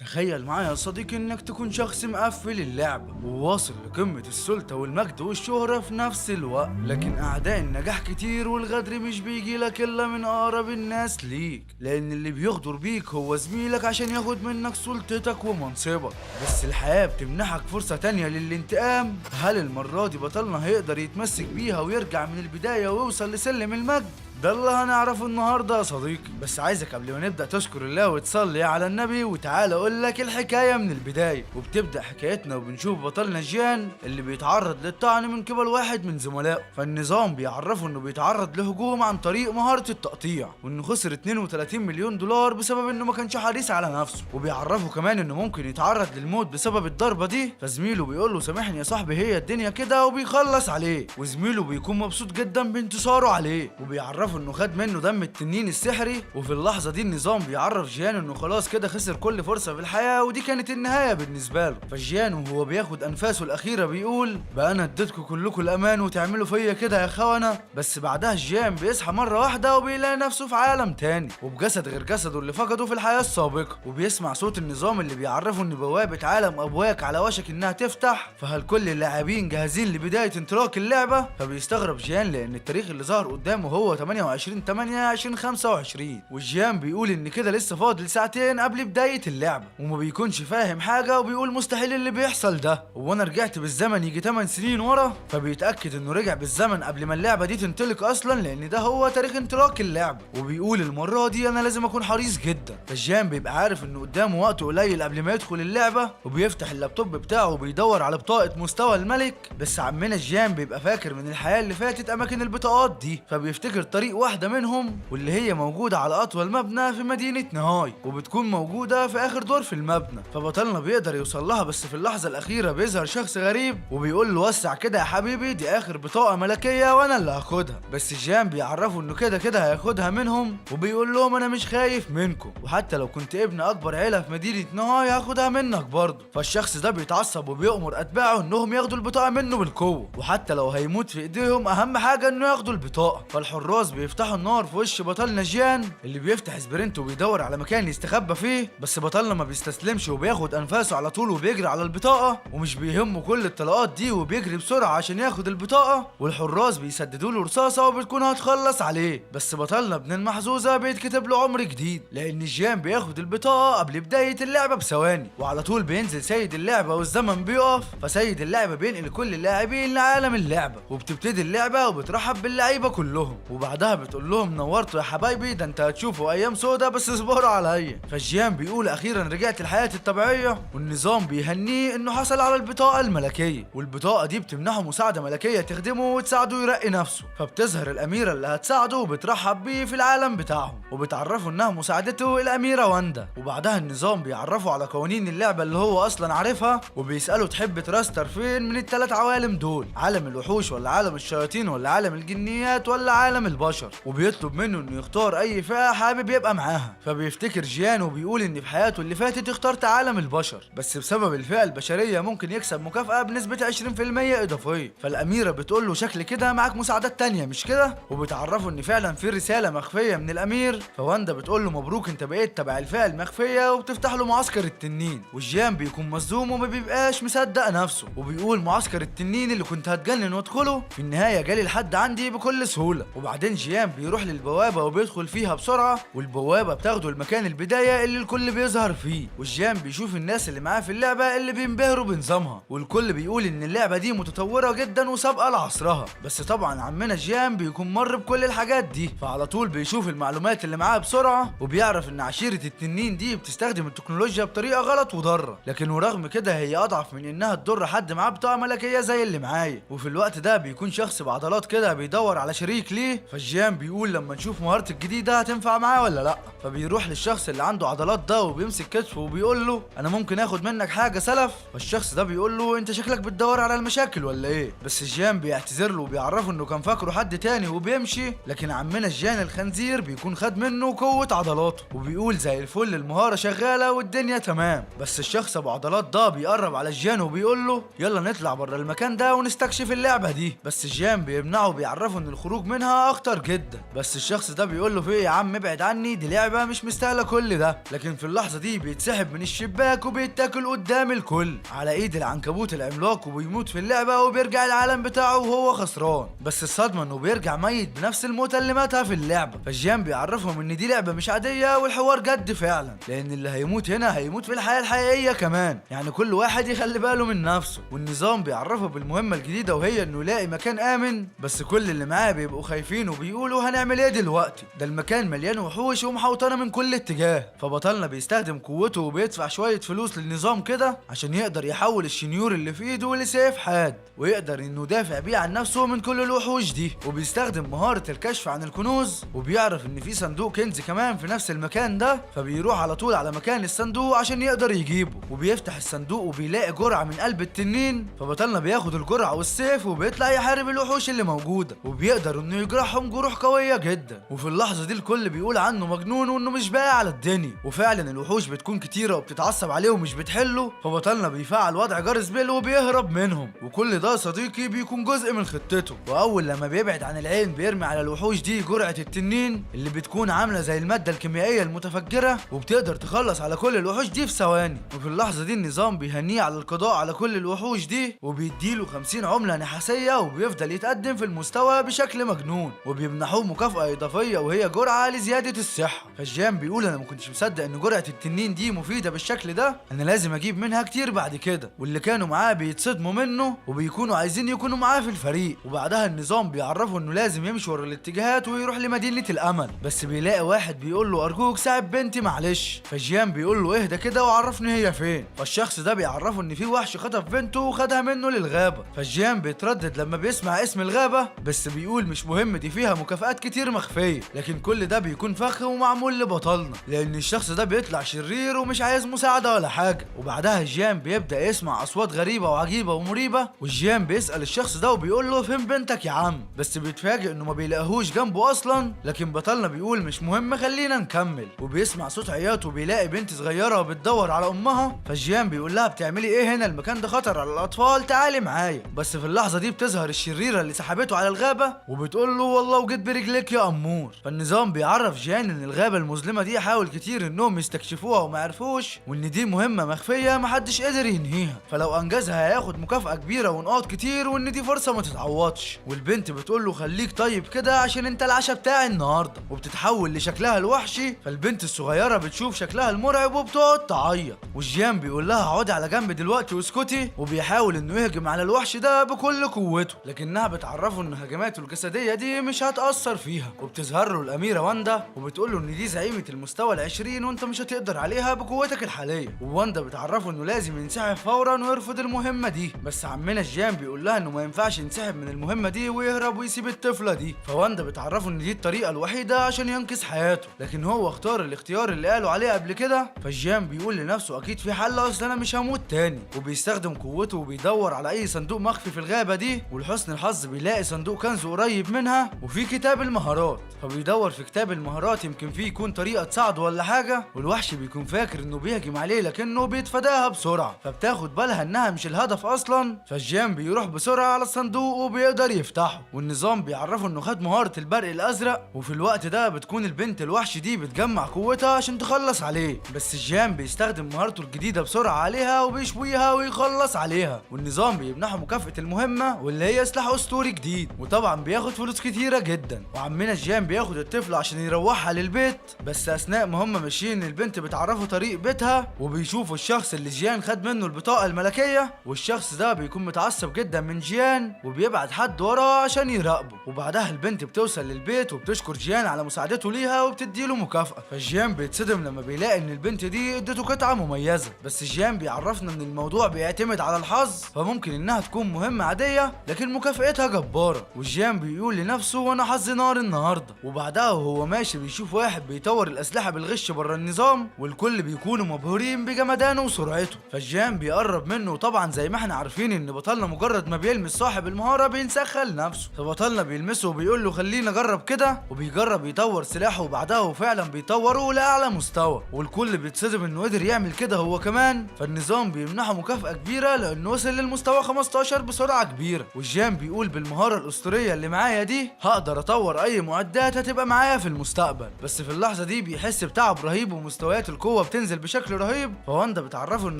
تخيل معايا يا صديقي انك تكون شخص مقفل اللعبة وواصل لقمة السلطة والمجد والشهرة في نفس الوقت، لكن اعداء النجاح كتير والغدر مش بيجي لك الا من اقرب الناس ليك، لان اللي بيغدر بيك هو زميلك عشان ياخد منك سلطتك ومنصبك. بس الحياة بتمنحك فرصة تانية للانتقام. هل المرة دي بطلنا هيقدر يتمسك بيها ويرجع من البداية ويوصل لسلم المجد؟ ده اللي هنعرفه النهارده يا صديقي. بس عايزك قبل ما نبدا تشكر الله وتصلي على النبي، وتعالى اقول لك الحكاية من البداية. وبتبدا حكايتنا وبنشوف بطلنا جيان اللي بيتعرض للطعن من قبل واحد من زملائه. فالنظام بيعرفه انه بيتعرض لهجوم عن طريق مهارة التقطيع، وانه خسر 32 مليون دولار بسبب انه ما كانش حريص على نفسه. وبيعرفه كمان انه ممكن يتعرض للموت بسبب الضربة دي. فزميله بيقول له سامحني يا صاحبي، هي الدنيا كده، وبيخلص عليه. وزميله بيكون مبسوط جدا بانتصاره عليه، وبيعرفه انه خد منه دم التنين السحري. وفي اللحظة دي النظام بيعرف جيان انه خلاص كده خسر كل فرصة في الحياة، ودي كانت النهاية بالنسبة له. فجيان وهو بياخد انفاسه الاخيرة بيقول بقى انا اديتكم كلكم الامان وتعملوا فيا كده يا خونه. بس بعدها جيان بيصحى مرة واحدة وبيلاقي نفسه في عالم تاني وبجسد غير جسده اللي فقده في الحياة السابقة. وبيسمع صوت النظام اللي بيعرفه ان بوابه عالم ابواك على وشك انها تفتح، فهل كل اللاعبين جاهزين لبداية انطلاق اللعبة؟ فبيستغرب جيان لان التاريخ اللي ظهر قدامه هو 28/8/2025، وجيان بيقول ان كده لسه فاضل ساعتين قبل بداية اللعبة، وما بيكونش فاهم حاجة وبيقول مستحيل اللي بيحصل ده، وانا رجعت بالزمن يجي 8 سنين ورا. فبيتأكد انه رجع بالزمن قبل ما اللعبة دي تنطلق اصلا، لان ده هو تاريخ انطلاق اللعبة. وبيقول المرة دي انا لازم اكون حريص جدا. فجيان بيبقى عارف انه قدامه وقت قليل قبل ما يدخل اللعبة، وبيفتح اللابتوب بتاعه وبيدور على بطاقة مستوى الملك. بس عمنا جيان بيبقى فاكر من الحياة اللي فاتت اماكن البطاقات دي، فبيفتكر طريق واحدة منهم واللي هي موجودة على اطول مبنى في مدينة نهاي، وبتكون موجودة في اخر دور في المبنى. فبطلنا بيقدر يوصل لها، بس في اللحظة الاخيرة بيظهر شخص غريب وبيقول له وسع كده يا حبيبي، دي اخر بطاقة ملكية وانا اللي هاخدها. بس جيان بيعرفه انه كده كده هياخدها منهم، وبيقول لهم انا مش خايف منكم، وحتى لو كنت ابن اكبر عيلة في مدينة نهاي هاخدها منك برضه. فالشخص ده بيتعصب وبيأمر اتباعه انهم ياخدوا البطاقة منه بالقوة، وحتى لو هيموت في ايديهم اهم حاجة انه ياخدوا البطاقة. فالحراس بيفتحوا النار في وش بطلنا جيان اللي بيفتح sprint وبيدور على مكان يستخبى فيه. بس بطلنا ما بيستسلمش وبياخد انفاسه على طول وبيجري على البطاقة، ومش بيهمه كل الطلقات دي، وبيجري بسرعة عشان ياخد البطاقة. والحراس بيسددوا له رصاصة وبتكون هتخلص عليه، بس بطلنا ابن المحظوظة بيتكتب له عمر جديد، لان جيان بياخد البطاقة قبل بداية اللعبة بثواني. وعلى طول بينزل سيد اللعبة والزمن بيقف. فسيد اللعبة بينقل كل اللاعبين لعالم اللعبة، وبتبتدي اللعبة وبترحب باللعيبة كلهم، وبعدها بتقول لهم نورتوا يا حبايبي، ده انت هتشوفوا ايام سودا بس اصبروا عليا. فجيان بيقول اخيرا رجعت لحياتي الطبيعية، والنظام بيهنيه انه حصل على البطاقة الملكية، والبطاقة دي بتمنحه مساعدة ملكية تخدمه وتساعده يرقي نفسه. فبتظهر الاميرة اللي هتساعده وبترحب بيه في العالم بتاعهم، وبتعرفه انها مساعدته الاميرة واندا. وبعدها النظام بيعرفه على قوانين اللعبة اللي هو اصلا عارفها، وبيسأله تحب تراستر فين من الثلاث عوالم دول، عالم الوحوش ولا عالم الشياطين ولا عالم الجنيات ولا عالم البشر، وبيطلب منه انه يختار اي فئة حابب يبقى معاها. فبيفتكر جيان وبيقول ان في حياته اللي فاتت اخترت عالم البشر، بس بسبب الفئة البشرية ممكن يكسب مكافأة بنسبة 20% اضافية. فالاميرة بتقول له شكل كده معاك مساعدات تانية مش كده، وبتعرفه ان فعلا في رسالة مخفية من الامير. فواندا بتقول له مبروك انت بقيت تبع الفئة المخفية، وبتفتح له معسكر التنين. وجيان بيكون مصدوم وما بيبقاش مصدق نفسه، وبيقول معسكر التنين اللي كنت هتجنن وادخله في النهاية جالي لحد عندي بكل سهولة. وبعدين جيان بيروح للبوابة وبيدخل فيها بسرعة، والبوابة بتاخده المكان البداية اللي الكل بيظهر فيه. وجيان بيشوف الناس اللي معاه في اللعبة اللي بينبهروا بنظامها، والكل بيقول ان اللعبة دي متطورة جدا وسابقة لعصرها. بس طبعا عمنا جيان بيكون مر بكل الحاجات دي، فعلى طول بيشوف المعلومات اللي معاه بسرعة، وبيعرف ان عشيرة التنين دي بتستخدم التكنولوجيا بطريقة غلط وضارة، لكن ورغم كده هي اضعف من انها تضر حد معاه بطاقة ملكية زي اللي معايا. وفي الوقت ده بيكون شخص بعضلات كده بيدور على شريك ليه. فجيان بيقول لما نشوف مهارتي الجديدة هتنفع معاه ولا لا. فبيروح للشخص اللي عنده عضلات ده وبيمسك كتفه وبيقول له انا ممكن اخد منك حاجة سلف. فالشخص ده بيقول له انت شكلك بتدور على المشاكل ولا ايه. بس جيان بيعتذر له وبيعرفه انه كان فاكره حد تاني وبيمشي. لكن عمنا جيان الخنزير بيكون خد منه قوة عضلاته، وبيقول زي الفل المهارة شغالة والدنيا تمام. بس الشخص ابو عضلات ده بيقرب على جيان وبيقول له يلا نطلع بره المكان ده ونستكشف اللعبة دي. بس جيان بيمنعه وبيعرفه ان الخروج منها اخطر جدا. بس الشخص ده بيقول له في ايه يا عم، ابعد عني، دي لعبه مش مستاهلة كل ده. لكن في اللحظة دي بيتسحب من الشباك وبيتاكل قدام الكل على ايد العنكبوت العملاق، وبيموت في اللعبة وبيرجع العالم بتاعه وهو خسران. بس الصدمة انه بيرجع ميت بنفس الموتة اللي ماتها في اللعبة. فالجيان بيعرفهم ان دي لعبه مش عادية والحوار جد فعلا، لان اللي هيموت هنا هيموت في الحياة الحقيقية كمان، يعني كل واحد يخلي باله من نفسه. والنظام بيعرفه بالمهمه الجديدة وهي انه يلاقي مكان امن، بس كل اللي معاه بيبقوا خايفين وبيقولوا هنعمل ايه دلوقتي، ده المكان مليان وحوش ومحوطنه من كل اتجاه. فبطلنا بيستخدم قوته وبيدفع شوية فلوس للنظام كده عشان يقدر يحول الشنيور اللي في ايده لسيف حاد، ويقدر انه يدافع بيه عن نفسه من كل الوحوش دي. وبيستخدم مهارة الكشف عن الكنوز، وبيعرف ان في صندوق كنز كمان في نفس المكان ده، فبيروح على طول على مكان الصندوق عشان يقدر يجيبه. وبيفتح الصندوق وبيلاقي جرعة من قلب التنين، فبطلنا بياخد الجرعة والسيف وبيطلع يحارب الوحوش اللي موجودة، وبيقدر انه يجرحهم جروح قوية جدا. وفي اللحظة دي الكل بيقول عنه مجنون وانه مش باقي على الدنيا، وفعلا الوحوش بتكون كتيرة وبتتعصب عليه ومش بتحله، فبطلنا بيفعل وضع جارس بيل وبيهرب منهم. وكل ده صديقي بيكون جزء من خطته. واول لما بيبعد عن العين بيرمي على الوحوش دي جرعة التنين اللي بتكون عاملة زي المادة الكيميائية المتفجرة، وبتقدر تخلص على كل الوحوش دي في ثواني. وفي اللحظة دي النظام بيهنيه على القضاء على كل الوحوش دي، وبيديله 50 عملة نحاسية، وبيفضل يتقدم في المستوى بشكل مجنون، وبيمنحوه مكافأة إضافية وهي جرعة لزيادة الصحة. فالجيان بيقول انا ما كنتش مصدق ان جرعة التنين دي مفيدة بالشكل ده، انا لازم اجيب منها كتير بعد كده. واللي كانوا معاه بيتصدموا منه وبيكونوا عايزين يكونوا معاه في الفريق. وبعدها النظام بيعرفه انه لازم يمشي ورا الاتجاهات ويروح لمدينة الامل، بس بيلاقي واحد بيقول له ارجوك ساعد بنتي معلش. فجيان بيقول له اهدى كده وعرفني هي فين. فالشخص ده بيعرفه ان في وحش خطف بنته وخدها منه للغابة. فجيان بيتردد لما بيسمع اسم الغابة، بس بيقول مش مهم، دي فيها مكافآت كتير مخفية. لكن كل ده بيكون فخ ومعمول لبطلنا، لان الشخص ده بيطلع شرير ومش عايز مساعدة ولا حاجة. وبعدها جيان بيبدأ يسمع اصوات غريبة وعجيبة ومريبة، والجيان بيسأل الشخص ده وبيقول له فين بنتك يا عم، بس بيتفاجئ انه ما بيلاقيهوش جنبه اصلا. لكن بطلنا بيقول مش مهم خلينا نكمل. وبيسمع صوت عياط وبيلاقي بنت صغيرة بتدور على امها. فجيان بيقول لها بتعملي ايه هنا، المكان ده خطر على الاطفال، تعالي معايا. بس في اللحظة دي بتظهر الشريرة اللي سحبته على الغابة وبتقول له والله وجيت برجليك يا امور. فالنظام بيعرف جيان ان الغابة المظلمة دي حاول كتير انهم يستكشفوها وما عرفوش، وان دي مهمة مخفية محدش قدر ينهيها، فلو انجزها هياخد مكافأة كبيرة ونقاط كتير، وان دي فرصة ما تتعوضش. والبنت بتقول له خليك طيب كده عشان انت العشاء بتاعي النهارده، وبتتحول لشكلها الوحشي. فالبنت الصغيرة بتشوف شكلها المرعب وبتقعد تعيط، والجيان بيقول لها اقعدي على جنب دلوقتي واسكتي، وبيحاول انه يهجم على الوحش ده بكل قوته، لكنها بتعرفه ان هجماته الجسدية دي مش هتأثر فيها. وبتظهر له الاميرة واندا وبتقول له ان دي زعيمه المستوى ال20 وانت مش هتقدر عليها بقوتك الحالية. وواندا بتعرفه انه لازم ينسحب فورا ويرفض المهمة دي، بس عمنا الجيان بيقول لها انه ما ينفعش ينسحب من المهمة دي ويهرب ويسيب الطفلة دي. فواندا بتعرفه ان دي الطريقة الوحيدة عشان ينقذ حياته، لكن هو اختار الاختيار اللي قالوا عليه قبل كده. فالجيان بيقول لنفسه اكيد في حل، اصل انا مش هموت تاني. وبيستخدم قوته وبيدور على اي صندوق مخفي في الغابة دي، ولحسن الحظ بيلاقي صندوق كنز قريب منها وفي كتاب المهارات. فبيدور في كتاب المهارات يمكن فيه يكون طريقه تساعده ولا حاجة، والوحش بيكون فاكر انه بيهجم عليه لكنه بيتفاداها بسرعة، فبتاخد بالها انها مش الهدف اصلا. فالجيان بيروح بسرعة على الصندوق وبيقدر يفتحه، والنظام بيعرفه انه خد مهارة البرق الازرق. وفي الوقت ده بتكون البنت الوحش دي بتجمع قوتها عشان تخلص عليه، بس الجيان بيستخدم مهارته الجديدة بسرعة عليها وبيشويها ويخلص عليها. والنظام بيمنحه مكافاة المهمة واللي هي سلاح اسطوري جديد، وطبعا بياخد فلوس كتيرة جدا. وعمنا الجيان بياخد الطفل عشان يروحها للبيت، بس اثناء ما هم ماشيين البنت بتعرفه طريق بيتها، وبيشوفوا الشخص اللي جيان خد منه البطاقة الملكية. والشخص ده بيكون متعصب جدا من جيان وبيبعت حد وراه عشان يراقبه. وبعدها البنت بتوصل للبيت وبتشكر جيان على مساعدته ليها وبتديله مكافأة. فجيان بيتصدم لما بيلاقي ان البنت دي اديته قطعة مميزة، بس جيان بيعرفنا ان الموضوع بيعتمد على الحظ، فممكن انها تكون مهمة عادية لكن مكافأتها جبارة. وجيان بيقول لنفسه وانا حظي نار النهارده. وبعدها وهو ماشي بيشوف واحد بيطور الاسلحة بالغش بره النظام، والكل بيكونوا مبهورين بجمدانه وسرعته. فجيان بيقرب منه، وطبعا زي ما احنا عارفين ان بطلنا مجرد ما بيلمس صاحب المهارة بينسخها لنفسه، فبطلنا بيلمسه وبيقول له خلينا اجرب كده، وبيجرب يطور سلاحه، وبعدها وفعلا بيطوره لاعلى مستوى، والكل بيتصدم انه قدر يعمل كده هو كمان. فالنظام بيمنحه مكافأة كبيرة لانه وصل للمستوى 15 بسرعة كبيرة. والجيان بيقول بالمهارة الاسطورية اللي معايا دي هقدر اقدر اطور اي معدات هتبقى معايا في المستقبل. بس في اللحظة دي بيحس بتعب رهيب ومستويات القوة بتنزل بشكل رهيب، فواندا بتعرفه ان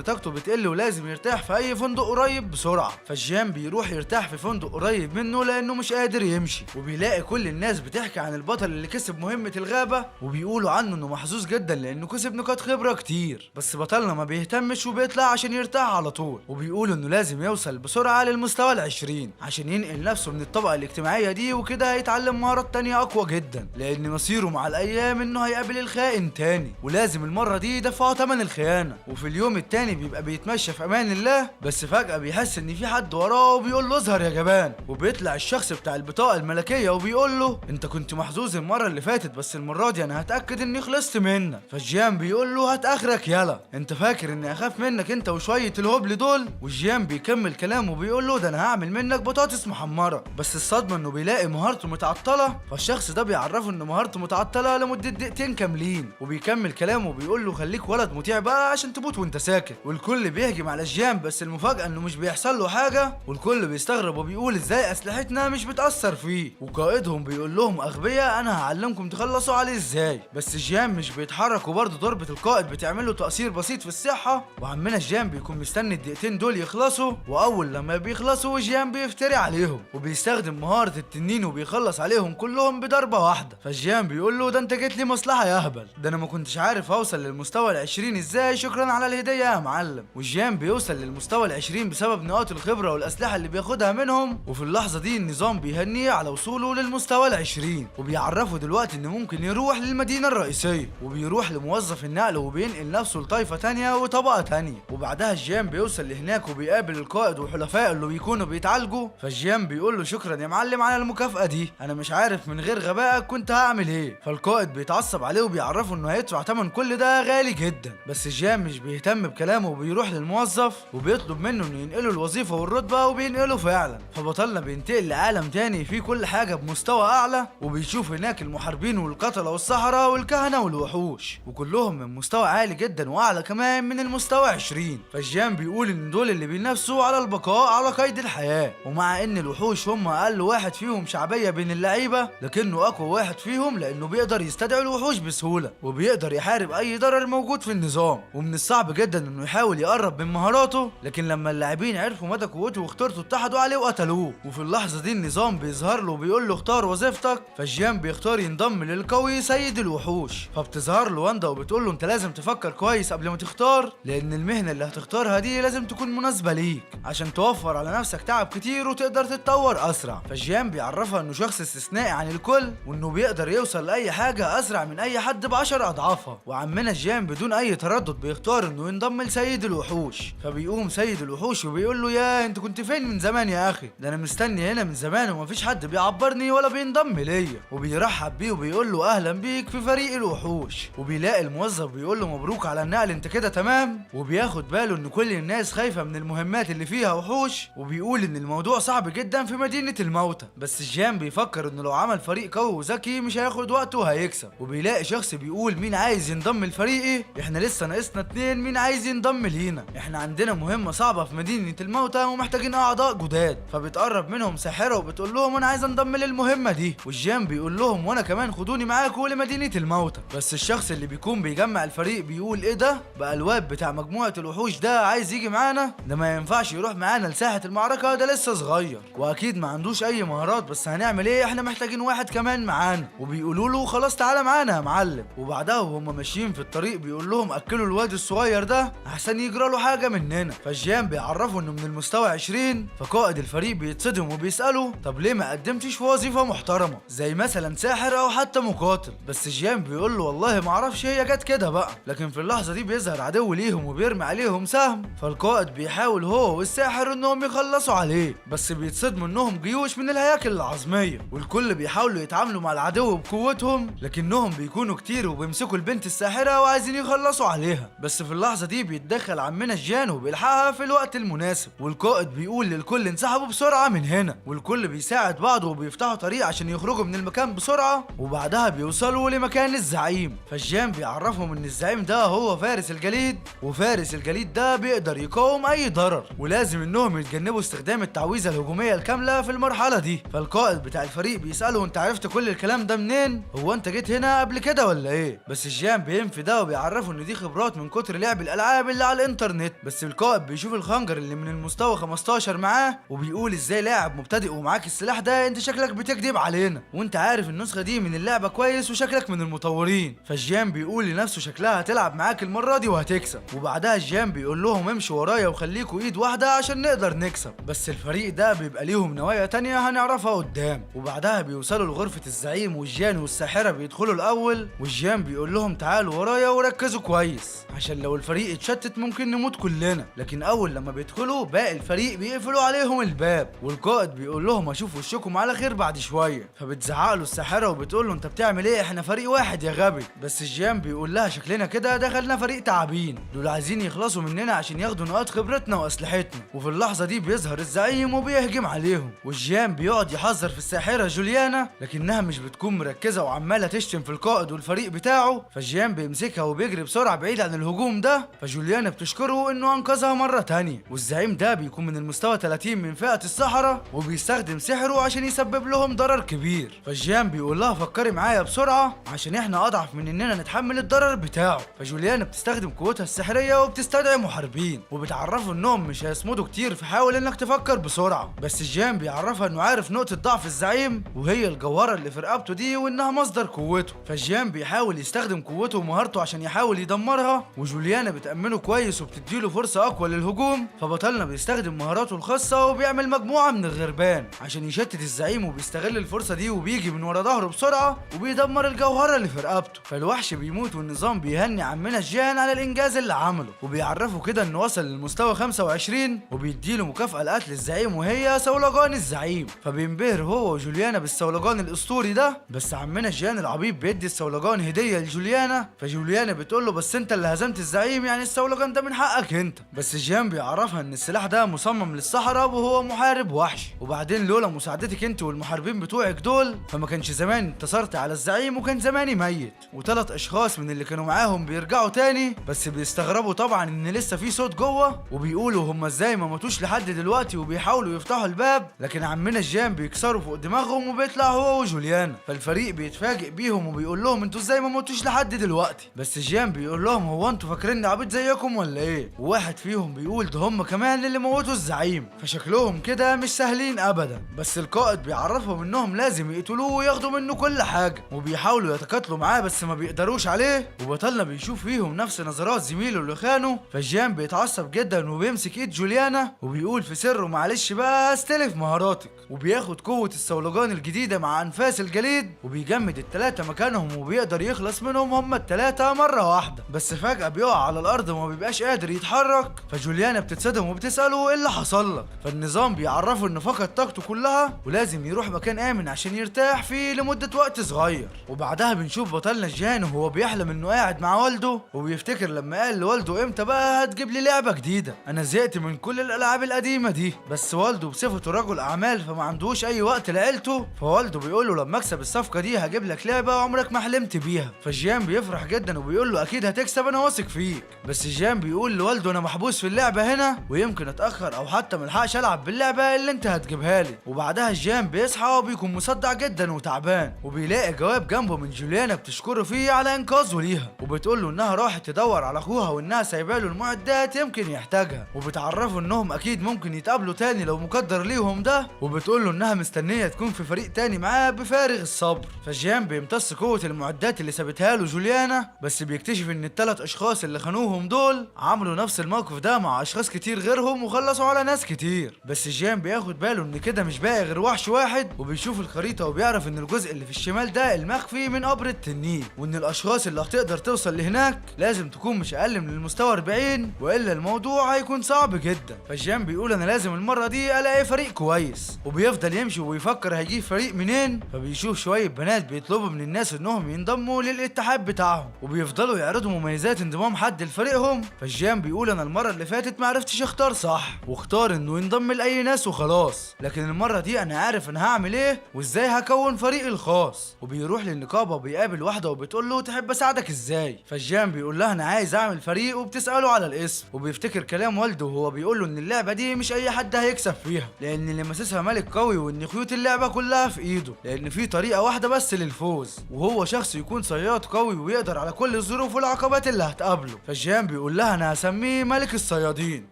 طاقته بتقل ولازم يرتاح في اي فندق قريب بسرعة. فجيان بيروح يرتاح في فندق قريب منه لانه مش قادر يمشي، وبيلاقي كل الناس بتحكي عن البطل اللي كسب مهمة الغابة وبيقولوا عنه انه محظوظ جدا لانه كسب نقاط خبره كتير. بس بطلنا ما بيهتمش وبيطلع عشان يرتاح على طول، وبيقولوا انه لازم يوصل بسرعة للمستوى ال20 عشان ينقل نفسه من الطبقة الاجتماعية دي، وكده هيتعلم مهارات تانية اقوى جدا، لان مصيره مع الايام انه هيقابل الخائن تاني ولازم المرة دي يدفعوا ثمن الخيانة. وفي اليوم التاني بيبقى بيتمشى في امان الله، بس فجاة بيحس ان في حد وراه وبيقول له اظهر يا جبان، وبيطلع الشخص بتاع البطاقة الملكية وبيقول له انت كنت محظوظ المرة اللي فاتت، بس المرة دي انا هتاكد اني خلصت منك. فالجيان بيقول له هات اخرك يلا، انت فاكر اني اخاف منك انت وشوية الهبل دول؟ والجيان بيكمل كلامه وبيقول له ده انا هعمل منك بطاطس محمرة. بس الصدمة انه بيلاقي مهارته متعطلة، فالشخص ده بيعرفه ان مهارته متعطلة لمدة دقيقتين كاملين، وبيكمل كلامه وبيقول له خليك ولد مطيع بقى عشان تموت وانت ساكت. والكل بيهجم على الجيان، بس المفاجاة انه مش بيحصل له حاجة، والكل بيستغرب وبيقول ازاي اسلحتنا مش بتاثر فيه، وقائدهم بيقول لهم اغبياء انا هعلمكم تخلصوا عليه ازاي. بس جيان مش بيتحرك، وبرضه ضربه القائد بتعمل له تاثير بسيط في الصحة، وعمنا جيان بيكون مستني الدقيقتين دول يخلصوا، واول لما بيخلصوا جيان بيفتري عليهم وبيستخدم مهارة التنين وبيخلص عليهم كلهم بضربه واحدة. فجيان بيقول له ده انت جيت لي مصلحة يا اهبل، ده انا ما كنتش عارف اوصل للمستوى ال20 ازاي، شكرا على الهدية يا معلم. وجيان بيوصل للمستوى ال20 بسبب نقاط الخبرة والاسلحة اللي بياخدها منهم، وفي اللحظة دي النظام بيهنيه على وصوله للمستوى ال20، وبيعرفه دلوقتي انه ممكن يروح للمدينة الرئيسية، وبيروح لموظف النقل وبينقل نفسه لطائفة تانية وطبقه تانية. وبعدها جيان بيوصل لهناك وبيقابل القائد وحلفائه اللي بيكونوا بيتعالجوا، فجيان بيقول له شكرا يا معلم على المكافأة دي، انا مش عارف من غير غبائك كنت هعمل ايه. فالقائد بيتعصب عليه وبيعرفه انه هيدفع ثمن كل ده غالي جدا، بس جيان مش بيهتم بكلامه وبيروح للموظف وبيطلب منه انه ينقله الوظيفة والرتبه، وبينقله فعلا. فبطلنا بينتقل لعالم تاني فيه كل حاجة بمستوى اعلى، وبيشوف هناك المحاربين والقتله والسحرة والكهنة والوحوش، وكلهم من مستوى عالي جدا واعلى كمان من المستوى 20. فجيان بيقول ان دول اللي بينافسوا على البقاء على قيد الحياة، ومع ان الوحوش هم اقل واحد فيهم شعبية بين اللعيبة، لكنه اقوى واحد فيهم لانه بيقدر يستدعي الوحوش بسهولة وبيقدر يحارب اي ضرر موجود في النظام، ومن الصعب جدا انه يحاول يقرب من مهاراته. لكن لما اللاعبين عرفوا مدى قوته وخطورته اتحدوا عليه وقتلوه. وفي اللحظة دي النظام بيظهر له وبيقول له اختار وظيفتك، فجيان بيختار ينضم للقوي سيد الوحوش. فبتظهر له واندا وبتقول له انت لازم تفكر كويس قبل ما تختار، لان المهنة اللي هتختارها دي لازم تكون مناسبة ليك عشان توفر على نفسك تعب كتير وتقدر تتطور اسرع. فجيان بيعرفها انه شخص استثنائي عن الكل، وانه بيقدر يوصل لاي حاجة اسرع من اي حد ب10 اضعافها. وعمنا جيان بدون اي تردد بيختار انه ينضم لسيد الوحوش. فبيقوم سيد الوحوش وبيقول له يا انت كنت فين من زمان يا اخي، ده انا مستني هنا من زمان ومفيش حد بيعبرني ولا بينضم ليا. وبيرحب بيه وبيقول له اهلا بيك في فريق الوحوش. وبيلاقي الموظف بيقول له مبروك على النقل انت كده تمام، وبياخد باله ان كل الناس خايفة من المهمات اللي فيها وحوش، وبيقول ان الموضوع صعب جدا في مدينة الموتى. بس جيان بيفكر انه لو عمل فريق قوي وذكي مش هياخد وقته وهيكسب. وبيلاقي شخص بيقول مين عايز ينضم لفريقي، احنا لسه ناقصنا 2، مين عايز ينضم لينا، احنا عندنا مهمة صعبة في مدينة الموتى ومحتاجين اعضاء جداد. فبتقرب منهم ساحرة وبتقول لهم انا عايز انضم للمهمه دي، والجيان بيقول لهم وانا كمان خدوني معاكم لمدينة الموتى. بس الشخص اللي بيكون بيجمع الفريق بيقول ايه ده بقى، الواد بتاع مجموعة الوحوش ده عايز يجي معانا، ده ما ينفعش يروح معانا لساحه المعركة، ده لسه صغير واكيد ما عندوش اي مهارات، بس هنعمل ايه، احنا محتاجين واحد كمان معانا. وبيقولوا له خلاص تعالى معانا يا معلم. وبعدها وهم ماشيين في الطريق بيقول لهم اكلوا الواد الصغير ده احسن يجرى له حاجة مننا. فجيان بيعرفه انه من المستوى 20، فقائد الفريق بيتصدم وبيساله طب ليه ما قدمتش في وظيفة محترمه زي مثلا ساحر او حتى مقاتل؟ بس جيان بيقول له والله ما اعرفش، هي جت كده بقى. لكن في اللحظة دي بيظهر عدو ليهم وبيرمي عليهم سهم، فالقائد بيحاول هو والساحر انهم يخلصوا عليه، بس بيتصدموا انهم جيوش من الهياكل العظميه، والكل بيحاولوا يتعاملوا مع العدو بقوتهم، لكنهم بيكونوا كتير وبيمسكوا البنت الساحرة وعايزين يخلصوا عليها. بس في اللحظة دي بيتدخل عمنا جيان وبيلحقها في الوقت المناسب، والقائد بيقول للكل انسحبوا بسرعة من هنا، والكل بيساعد بعض وبيفتحوا طريق عشان يخرجوا من المكان بسرعة. وبعدها بيوصلوا لمكان الزعيم، فجيان بيعرفهم ان الزعيم ده هو فارس الجليد، وفارس الجليد ده بيقدر يقاوم اي ضرر، ولازم انهم يتجنبوا استخدام التعويذه الهجومية الكاملة في المرحلة دي. فالقائد بتاع الفريق الفريق بيساله انت عرفت كل الكلام ده منين؟ هو انت جيت هنا قبل كده ولا ايه؟ بس جيان بينفي ده وبيعرفه ان دي خبرات من كتر لعب الالعاب اللي على الانترنت. بس القائد بيشوف الخنجر اللي من المستوى 15 معاه وبيقول ازاي لاعب مبتدئ ومعاك السلاح ده؟ انت شكلك بتكذب علينا، وانت عارف النسخة دي من اللعبة كويس وشكلك من المطورين. فجيان بيقول لنفسه شكلها هتلعب معاك المرة دي وهتكسب. وبعدها جيان بيقول لهم امشوا ورايا وخليكوا ايد واحدة عشان نقدر نكسب. بس الفريق ده بيبقى ليهم نوايا تانية هنعرفها قدام. وبعدها بيوصلوا لغرفة الزعيم، والجان والساحره بيدخلوا الاول، والجان بيقول لهم تعالوا ورايا وركزوا كويس عشان لو الفريق اتشتت ممكن نموت كلنا. لكن اول لما بيدخلوا باقي الفريق بيقفلوا عليهم الباب، والقائد بيقول لهم اشوف وشكم على خير بعد شوية. فبتزعق له الساحرة وبتقول له انت بتعمل ايه؟ احنا فريق واحد يا غبي. بس الجان بيقول لها شكلنا كده دخلنا فريق تعابين، دول عايزين يخلصوا مننا عشان ياخدوا نقاط خبرتنا واسلحتنا. وفي اللحظة دي بيظهر الزعيم وبيهجم عليهم، والجان بيقعد يحذر في الساحرة جوليانا لكنها مش بتكون مركزه وعماله تشتم في القائد والفريق بتاعه. فجيان بيمسكها وبيجري بسرعة بعيد عن الهجوم ده، فجوليانا بتشكره انه انقذها مرة تانية. والزعيم ده بيكون من المستوى 30 من فئة السحرة وبيستخدم سحره عشان يسبب لهم ضرر كبير. فجيان بيقول لها فكري معايا بسرعة عشان احنا اضعف من اننا نتحمل الضرر بتاعه. فجوليانا بتستخدم قوتها السحريه وبتستدعي محاربين وبتعرفه انهم مش هيصمدوا كتير، فحاول انك تفكر بسرعة. بس جيان بيعرفها انه عارف نقطة ضعف الزعيم وهي الجوهرة اللي في رقبته دي وانها مصدر قوته. فجيان بيحاول يستخدم قوته ومهارته عشان يحاول يدمرها، وجوليانا بتأمنه كويس وبتديله فرصة اقوى للهجوم. فبطلنا بيستخدم مهاراته الخاصة وبيعمل مجموعة من الغربان عشان يشتت الزعيم، وبيستغل الفرصة دي وبيجي من ورا ظهره بسرعة وبيدمر الجوهرة اللي في رقبته. فالوحش بيموت والنظام بيهني عمنا جيان على الانجاز اللي عمله، وبيعرفه كده انه وصل للمستوى 25 وبيديله مكافأة لقتل الزعيم وهي صولجان الزعيم. فبينبهر هو وجوليانا بالصولجان الاسطوري ده. بس عمنا جيان العبيط بيدي الصولجان هدية لجوليانا، فجوليانا بتقول له بس انت اللي هزمت الزعيم، يعني الصولجان ده من حقك انت. بس جيان بيعرفها ان السلاح ده مصمم للصحراء وهو محارب وحش، وبعدين لولا مساعدتك انت والمحاربين بتوعك دول فما كانش زمان انتصرت على الزعيم وكان زماني ميت. وثلاث اشخاص من اللي كانوا معاهم بيرجعوا تاني، بس بيستغربوا طبعا ان لسه في صوت جوه، وبيقولوا هم ازاي ما ماتوش لحد دلوقتي، وبيحاولوا يفتحوا الباب لكن عمنا جيان بيكسروا فوق دماغهم وبيطلع هو وجوليانا. فالفريق بيتفاجئ بيهم وبيقول لهم انتوا ازاي ما ماتوش لحد دلوقتي؟ بس جيان بيقول لهم هو انتوا فاكريني عبيط زيكم ولا ايه؟ وواحد فيهم بيقول ده هم كمان اللي موتوا الزعيم، فشكلهم كده مش سهلين ابدا. بس القائد بيعرفهم انهم لازم يقتلوه وياخدوا منه كل حاجة، وبيحاولوا يتقاتلوا معاه بس ما بيقدروش عليه. وبطلنا بيشوف فيهم نفس نظرات زميله اللي خانه، فجيان بيتعصب جدا وبيمسك ايد جوليانا وبيقول في سره معلش بقى استلف مهاراتك، وبياخد قوة الصولجان الجديدة مع انفاس الجليد وبيجمد التلاتة مكانهم وبيقدر يخلص منهم هما التلاتة مرة واحدة. بس فجأة بيقع على الارض وما بيبقاش قادر يتحرك. فجوليانا بتتصدم وبتسأله ايه اللي حصل لك؟ فالنظام بيعرفه انه فقد طاقته كلها ولازم يروح مكان امن عشان يرتاح فيه لمدة وقت صغير. وبعدها بنشوف بطلنا جان وهو بيحلم انه قاعد مع والده، وبيفتكر لما قال لوالده امتى بقى هتجيب لي لعبة جديدة، انا زهقت من كل الالعاب القديمة دي. بس والده بصفته رجل اعمال فما عندوش اي وقت لعيلته، فوالده بيقول له لما اكسب الصفقة دي هجيب لك لعبة عمرك ما حلمت بيها. فجيان بيفرح جدا وبيقول له اكيد هتكسب انا واثق فيك. بس جيان بيقول لوالده انا محبوس في اللعبة هنا ويمكن اتأخر او حتى ملحقش العب باللعبة اللي انت هتجيبها لي. وبعدها جيان بيصحى وبيكون مصدع جدا وتعبان، وبيلاقي جواب جنبه من جوليانا بتشكره فيه على انقاذه ليها، وبتقول له انها راحت تدور على اخوها وانها سايبه له المعدات يمكن يحتاجها، وبتعرفه انهم اكيد ممكن يتقابلوا تاني لو مقدر ليهم ده، وبتقول له انها مستنيه تكون في فريق تاني معاه بفارغ الصبر. فجيان بيمتص قوة المعدات اللي سابتها له جوليانا، بس بيكتشف ان الثلاث اشخاص اللي خانوهم دول عملوا نفس الموقف ده مع اشخاص كتير غيرهم وخلصوا على ناس كتير. بس جيان بياخد باله ان كده مش باقي غير وحش واحد، وبيشوف الخريطة وبيعرف ان الجزء اللي في الشمال ده المخفي من قبر التنين، وان الاشخاص اللي هتقدر توصل لهناك لازم تكون مش اقل من المستوى 40 والا الموضوع هيكون صعب جدا. فجيان بيقول انا لازم المرة دي الاقي فريق كويس، وبيفضل يمشي ويفكر هيجيب فريق منين. فبيشوف شوية بنات بيطلبوا من الناس انهم ينضموا للاتحاد بتاعهم، وبيفضلوا يعرضوا مميزات انضمام حد لفريقهم. فجيان بيقول انا المرة اللي فاتت معرفتش اختار صح، واختار انه ينضم لاي ناس وخلاص، لكن المرة دي انا عارف انا هعمل ايه وازاي هكون فريقي الخاص. وبيروح للنقابه وبيقابل واحدة وبتقول له تحب اساعدك ازاي؟ فجيان بيقول لها انا عايز اعمل فريق، وبتساله على الاسم، وبيفتكر كلام والده وهو بيقول له ان اللعبة دي مش اي حد هيكسب فيها لان اللي ماسسها ملك قوي وان خيوط اللعبة اللعبة كلها في ايده، لان في طريقه واحدة بس للفوز، وهو شخص يكون صياد قوي ويقدر على كل الظروف والعقبات اللي هتقابله. فجيان بيقول لها انا هسميه ملك الصيادين،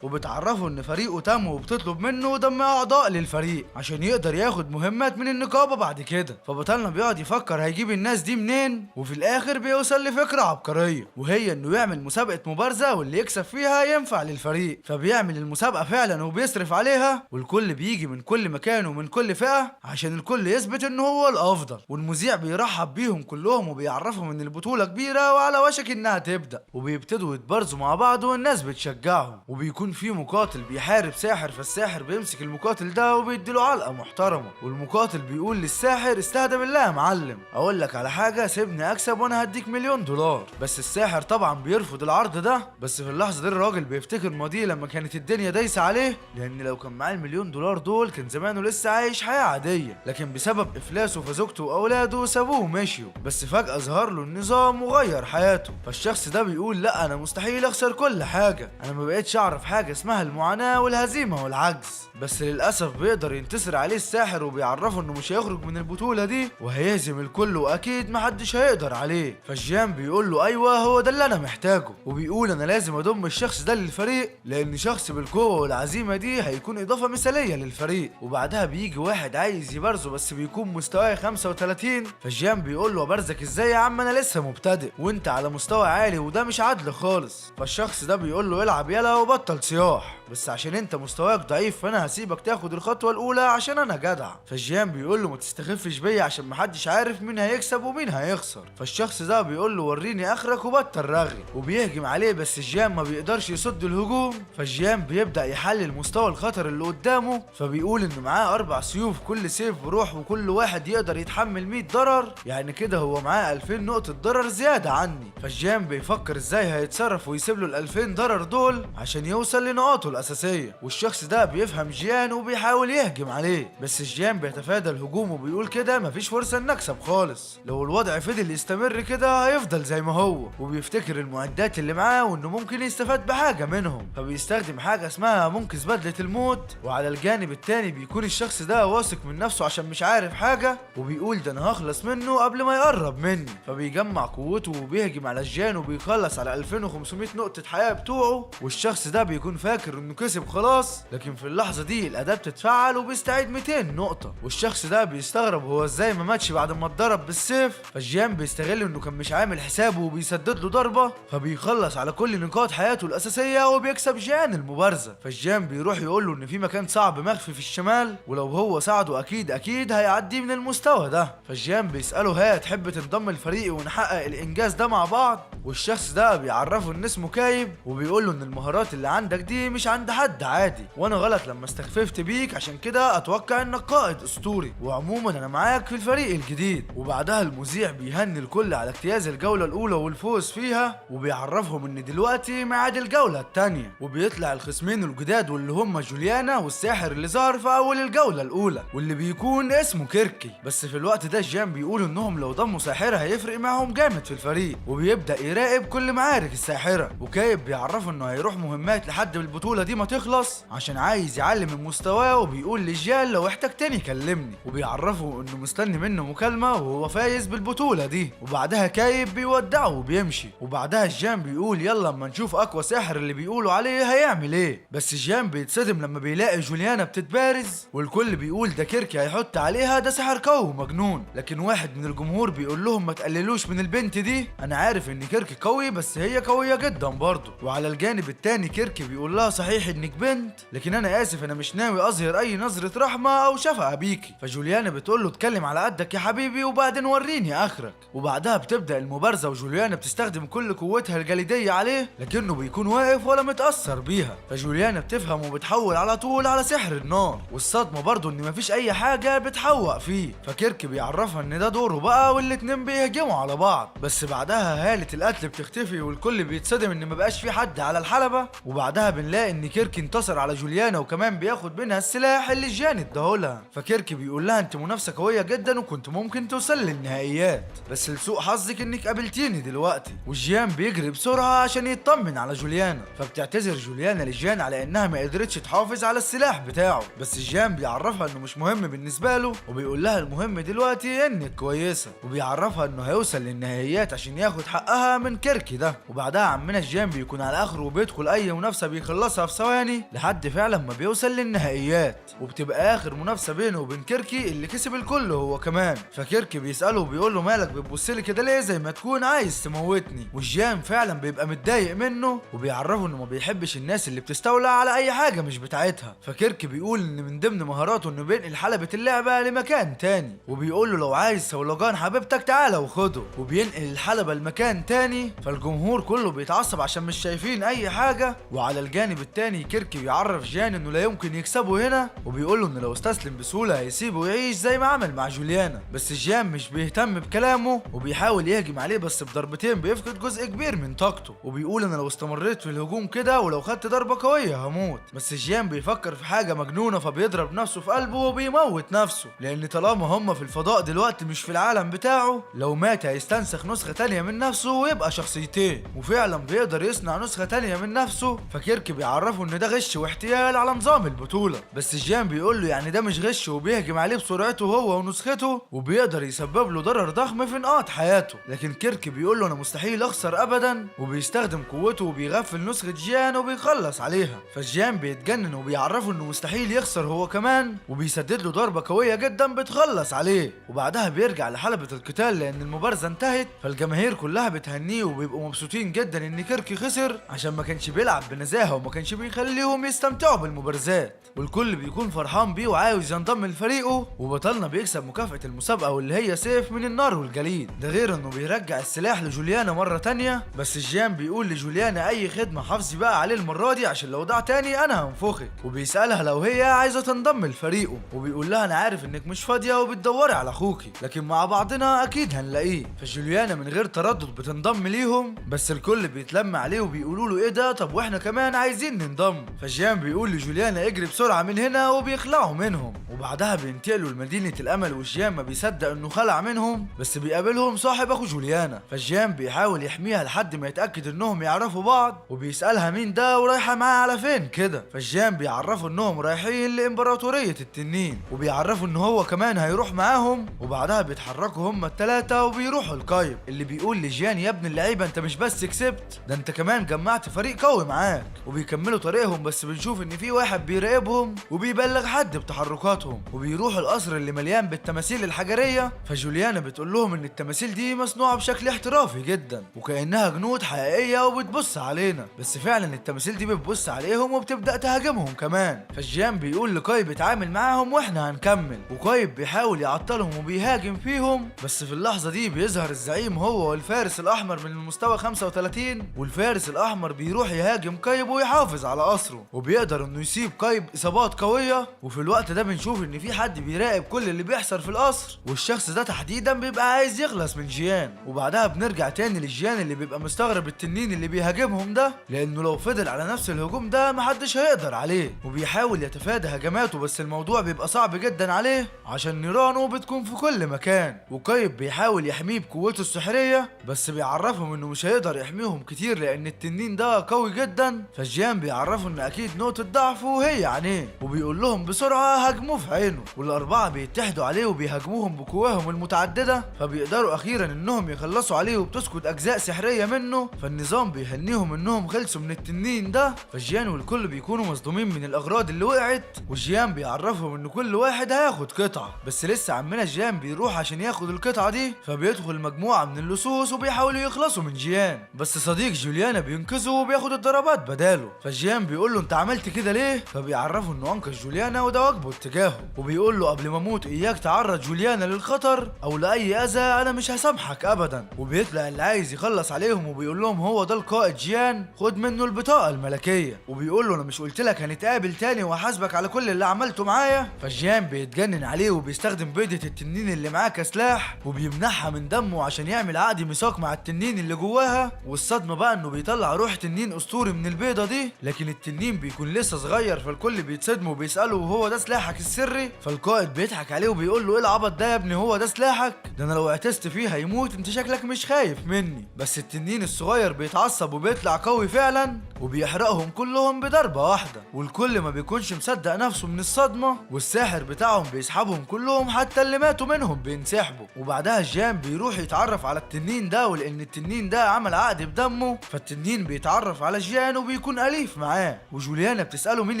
وبتعرفه ان فريقه تم وبتطلب منه ضم اعضاء للفريق عشان يقدر ياخد مهمات من النقابة بعد كده. فبطلنا بيقعد يفكر هيجيب الناس دي منين، وفي الاخر بيوصل لفكرة عبقرية، وهي انه يعمل مسابقة مبارزه واللي يكسب فيها ينفع للفريق. فبيعمل المسابقة فعلا وبيصرف عليها، والكل بيجي من كل مكان ومن كل فئة عشان الكل يثبت ان هو الافضل. والمذيع بيرحب بيهم كلهم وبيعرفهم ان البطولة كبيرة وعلى وشك انها تبدا، وبيبتدوا يتبارزوا مع بعض والناس بتشجعهم. وبيكون في مقاتل بيحارب ساحر، فالساحر بيمسك المقاتل ده وبيديله علقه محترمه، والمقاتل بيقول للساحر استهدى بالله يا معلم، اقول لك على حاجة، سيبني اكسب وانا هديك $1,000,000. بس الساحر طبعا بيرفض العرض ده. بس في اللحظة دي الراجل بيفتكر ماضيه لما كانت الدنيا دايسه عليه، لان لو كان معاه $1,000,000 دول كان زمانه لسه عايش حياة عادية، لكن بسبب افلاسه فزوجته واولاده سابوه ومشيوا. بس فجاة ظهر له النظام وغير حياته. فالشخص ده بيقول لا، انا مستحيل اخسر كل حاجة، انا ما بقتش اعرف حاجة اسمها المعاناة والهزيمة والعجز. بس للاسف بيقدر ينتصر عليه الساحر وبيعرفه انه مش هيخرج من البطولة دي وهيهزم الكل واكيد محدش هيقدر عليه. فالجيان بيقول له ايوه هو ده اللي انا محتاجه، وبيقول انا لازم اضم الشخص ده للفريق لان شخص بالقوة والعزيمة دي هيكون اضافه مثاليه للفريق. وبعدها بيجي واحد عايز يبارزه بس بيكون مستواه 35. فالجيان بيقول له ابارزك ازاي يا عم، انا لسه مبتدئ وانت على مستوى عالي وده مش عدل خالص. فالشخص ده بيقول له العب يلا وبطل صياح، بس عشان انت مستواك ضعيف فانا هسيبك تاخد الخطوة الاولى عشان انا جدع. فالجيان بيقول له ما تستخفش بيا عشان محدش عارف مين هيكسب ومين هيخسر. فالشخص ده بيقول له وريني اخرك وبطل رغي، وبيهجم عليه بس الجيان ما بيقدرش يصد الهجوم. فالجيان بيبدا يحلل مستوى الخطر اللي قدامه، فبيقول ان معاه 4 سيوف كل سيف بروح وكل واحد يقدر يتحمل 100 ضرر، يعني كده هو معاه 2000 نقطة ضرر زيادة عني. فالجيان بيفكر ازاي هيتصرف ويسيب له ال 2000 ضرر دول عشان يوصل لنقاطه الاساسية. والشخص ده بيفهم جيان وبيحاول يهجم عليه، بس جيان بيتفادى الهجوم وبيقول كده مفيش فرصة ان اكسب خالص، لو الوضع فضل يستمر كده هيفضل زي ما هو. وبيفتكر المعدات اللي معاه وانه ممكن يستفاد بحاجة منهم، فبيستخدم حاجة اسمها منقذ بدله الموت. وعلى الجانب التاني بيكون الشخص ده واثق من نفسه عشان مش عارف حاجة، وبيقول ده انا هخلص منه قبل ما يقرب مني. فبيجمع قوته وبيهجم على جيان وبيخلص على 2500 نقطة حياة بتوعه. والشخص ده بيكون فاكر انه كسب خلاص، لكن في اللحظة دي الأداة بتتفعل وبيستعيد 200 نقطة. والشخص ده بيستغرب هو ازاي ما ماتش بعد ما اتضرب بالسيف. فجيان بيستغل انه كان مش عامل حسابه وبيسدد له ضربة، فبيخلص على كل نقاط حياته الأساسية وبيكسب جيان المبارزة. فجيان بيروح يقول له ان في مكان صعب مخفي في الشمال، ولو هو ساعده اكيد اكيد هيعدي من المستوى ده. فجيان بيسأله ها تحب تنضم لفريقي ونحقق الانجاز ده مع بعض؟ والشخص ده بيعرفه ان اسمه كايب، وبيقول له ان المهارات اللي عندك دي مش عند حد عادي، وانا غلط لما استخففت بيك، عشان كده اتوقع انك قائد اسطوري، وعموما انا معاك في الفريق الجديد. وبعدها المذيع بيهني الكل على اجتياز الجولة الاولى والفوز فيها، وبيعرفهم ان دلوقتي ميعاد الجولة الثانية. وبيطلع الخصمين الجداد واللي هم جوليانا والساحر اللي ظهر في اول الجولة الاولى واللي بيكون اسمه كيركي. بس في الوقت ده جيان بيقول انهم لو ضموا ساحرة هيفرق معاهم جامد في الفريق، وبيبدأ يراقب كل معارك الساحرة. وكايب بيعرفه انه هيروح مهمات لحد البطولة دي ما تخلص عشان عايز يعلي من مستواه، وبيقول لجيان لو احتجتني كلمني، وبيعرفه انه مستني منه مكالمة وهو فايز بالبطولة دي. وبعدها كايب بيودعه وبيمشي. وبعدها جيان بيقول يلا اما نشوف اقوى ساحر اللي بيقولوا عليه هيعمل ايه. بس جيان بيتصدم لما بيلاقي جوليانا بتتبارز، والكل بيقول ده كيركي هيحط عليها، ده ساحر قوي ومجنون. لكن واحد من الجمهور بيقول لهم ما تقللوش من البنت دي، انا عارف ان كيركي قوي بس هي قوية جدا برضه. وعلى الجانب التاني كيركي بيقول لها صحيح انك بنت، لكن انا اسف انا مش ناوي اظهر اي نظرة رحمة او شفقة بيكي. فجوليانا بتقول له اتكلم على قدك يا حبيبي وبعدين وريني اخرك. وبعدها بتبدأ المبارزة، وجوليانا بتستخدم كل قوتها الجليدية عليه، لكنه بيكون واقف ولا متأثر بيها. فجوليانا بتفهم وبتحول على طول على سحر النار، والصدمة برضه ان مفيش اي حاجة بتحوق فيه. فكيرك بيعرفها ان ده دوره بقى، والاتنين بيهجموا على بعض. بس بعدها هالة القتل بتختفي والكل بيتصدم ان مبقاش في حد على الحلبة. وبعدها بنلاقي ان كيرك انتصر على جوليانا، وكمان بياخد منها السلاح اللي جان اداهولها. فكيرك بيقول لها انت منافسة قوية جدا وكنت ممكن توصل للنهائيات، بس لسوء حظك انك قابلتيني دلوقتي. وجيان بيجري بسرعة عشان يطمن على جوليانا، فبتعتذر جوليانا لجيان على انها ما قدرتش تحافظ على السلاح بتاعه. بس جيان بيعرفها انه مش مهم بالنسبة بالنسبة له، وبيقول لها المهم دلوقتي انك كويسة، وبيعرفها انه هيوصل للنهائيات عشان ياخد حقها من كيركي ده. وبعدها عمنا جيان بيكون على اخره وبيدخل اي منافسه بيخلصها في ثواني لحد فعلا ما بيوصل للنهائيات، وبتبقى اخر منافسه بينه وبين كيركي اللي كسب الكل هو كمان. فكيركي بيساله وبيقول له مالك بتبص لي كده ليه زي ما تكون عايز تموتني، والجيان فعلا بيبقى متضايق منه وبيعرفه انه ما بيحبش الناس اللي بتستولى على اي حاجة مش بتاعتها. فكيركي بيقول ان من ضمن مهاراته انه بينقل حلبة اللعبة لمكان تاني، وبيقول له لو عايز صولجان حبيبتك تعالى وخده، وبينقل الحلبة لمكان تاني. فالجمهور كله بيتعصب عشان مش شايفين اي حاجة. وعلى الجانب التاني كيركي بيعرف جان انه لا يمكن يكسبه هنا، وبيقول له انه لو استسلم بسهولة هيسيبه يعيش زي ما عمل مع جوليانا. بس جان مش بيهتم بكلامه وبيحاول يهجم عليه، بس بضربتين بيفقد جزء كبير من طاقته، وبيقول انا لو استمريت في الهجوم كده ولو خدت ضربة قوية هموت. بس جان بيفكر في حاجة مجنونة فبيضرب نفسه في قلبه وبيموت نفسه، لان طالما هم في الفضاء دلوقتي مش في العالم بتاعه لو مات هيستنسخ نسخة تانية من نفسه ويبقى شخصيتين، وفعلا بيقدر يصنع نسخة تانية من نفسه. فكيرك بيعرفه ان ده غش واحتيال على نظام البطولة، بس جان بيقول له يعني ده مش غش، وبيهجم عليه بسرعته هو ونسخته وبيقدر يسبب له ضرر ضخم في نقاط حياته. لكن كيرك بيقول له انا مستحيل اخسر ابدا، وبيستخدم قوته وبيغفل نسخة جان وبيخلص عليها. فجان بيتجنن وبيعرفه انه مستحيل يخسر هو كمان، وبيسدد له ضربة قوية جدا بتخلص عليه. وبعدها بيرجع لحلبة القتال لان المبارزة انتهت، فالجماهير كلها بتهنيه وبيبقوا مبسوطين جدا ان كيركي خسر عشان ما كانش بيلعب بنزاهة وما كانش بيخليهم يستمتعوا بالمبارزات، والكل بيكون فرحان بيه وعاوز ينضم لفريقه. وبطلنا بيكسب مكافأة المسابقة واللي هي سيف من النار والجليد، ده غير انه بيرجع السلاح لجوليانا مرة تانية. بس جيان بيقول لجوليانا اي خدمة حافظي بقى عليه المرة دي عشان لو ضاع تاني انا هنفخك، وبيسألها لو هي عايزة تنضم لفريقه، وبيقول لها انا عارف انك مش فاضية وبتدوري على اخوكي لكن مع بعضنا اكيد هنلاقيه. فجوليانا من غير تردد بتنضم ليهم، بس الكل بيتلم عليه وبيقولوا له ايه ده، طب واحنا كمان عايزين ننضم. فجيان بيقول لجوليانا اجري بسرعة من هنا وبيخلعوا منهم. وبعدها بينتقلوا لمدينة الامل، وجيان ما بيصدق انه خلع منهم، بس بيقابلهم صاحب اخو جوليانا. فجيان بيحاول يحميها لحد ما يتأكد انهم يعرفوا بعض، وبيسألها مين ده ورايحة معاه على فين كده. فجيان بيعرفوا انهم رايحين لامبراطورية التنين، وبيعرفوا ان هو كمان هيروح معاهم. وبعدها بيتحركوا هما التلاتة وبيروحوا القايب اللي بيقول لجيان يا ابن اللعيبة انت مش بس كسبت، ده انت كمان جمعت فريق قوي معاك. وبيكملوا طريقهم، بس بنشوف ان في واحد بيراقبهم وبيبلغ حد بتحركاتهم، وبيروحوا القصر اللي مليان بالتماثيل الحجرية. فجوليانا بتقول لهم ان التماثيل دي مصنوعة بشكل احترافي جدا وكأنها جنود حقيقية وبتبص علينا، بس فعلا التماثيل دي بتبص عليهم وبتبدأ تهاجمهم كمان. فجيان بيقول لقايب اتعامل معاهم واحنا هنكمل، وقايب بيحاول يعطلهم وبيهاجم فيهم، بس في اللحظة دي بيظهر الزعيم هو والفارس الأحمر من المستوى 35، والفارس الأحمر بيروح يهاجم قايب ويحافظ على قصره، وبيقدر انه يصيب قايب إصابات قوية. وفي الوقت ده بنشوف ان في حد بيراقب كل اللي بيحصل في القصر، والشخص ده تحديدا بيبقى عايز يخلص من جيان. وبعدها بنرجع تاني لجيان اللي بيبقى مستغرب التنين اللي بيهاجمهم ده، لانه لو فضل على نفس الهجوم ده محدش هيقدر عليه، وبيحاول يتفادى هجماته بس الموضوع بيبقى صعب جدا عليه عشان نيرانه بتكون في كل مكان. وقايب بيحاول يحميه بقوته السحرية، بس بيعرفهم انه مش هيقدر يحميهم كتير لان التنين ده قوي جدا. فجيان بيعرفه ان اكيد نقطة ضعفه هي عينيه، وبيقول لهم بسرعة هاجموه في عينه، والاربعة بيتحدوا عليه وبيهاجموهم بقواهم المتعددة، فبيقدروا اخيرا انهم يخلصوا عليه وبتسقط اجزاء سحرية منه. فالنظام بيهنيهم انهم خلصوا من التنين ده. فجيان والكل بيكونوا مصدومين من الاغراض اللي وقعت، وجيان بيعرفهم ان كل واحد هياخد قطعة، بس لسه عمنا جيان بيروح عشان ياخد القطعة دي، فبيدخل مجموعة من اللصوص وبيحاولوا يخلصوا من جيان، بس صديق جوليانا بينقذه وبياخد الضربات بداله. فجيان بيقول له انت عملت كده ليه؟ فبيعرفه انه انقذ جوليانا وده واجبه اتجاهه، وبيقول له قبل ما اموت اياك تعرض جوليانا للخطر او لاي اذى، انا مش هسامحك ابدا. وبيطلع اللي عايز يخلص عليهم وبيقول لهم هو ده القائد جيان، خد منه البطاقة الملكية، وبيقول له انا مش قلت لك هنتقابل تاني وهحاسبك على كل اللي عملته معايا. فجيان بيتجنن عليه وبيستخدم بيضة التنين اللي معاه كسلاح وبيمنحها من دمه عشان يعمل عقد ميثاق مع التنين اللي جواها. والصدمة بقى انه بيطلع روح تنين اسطوري من البيضة دي، لكن التنين بيكون لسه صغير، فالكل بيتصدم وبيسأله وهو ده سلاحك السري؟ فالقائد بيضحك عليه وبيقول له ايه العبط ده يا ابني، هو ده سلاحك؟ ده انا لو اعتزت فيه هيموت، انت شكلك مش خايف مني. بس التنين الصغير بيتعصب وبيطلع قوي فعلا وبيحرقهم كلهم بضربة واحدة، والكل ما بيكونش مصدق نفسه من الصدمة. والساحر بتاع بتاعهم بيسحبهم كلهم حتى اللي ماتوا منهم بينسحبوا. وبعدها جيان بيروح يتعرف على التنين ده، ولان التنين ده عمل عقد بدمه فالتنين بيتعرف على جيان وبيكون أليف معاه. وجوليانا بتسأله مين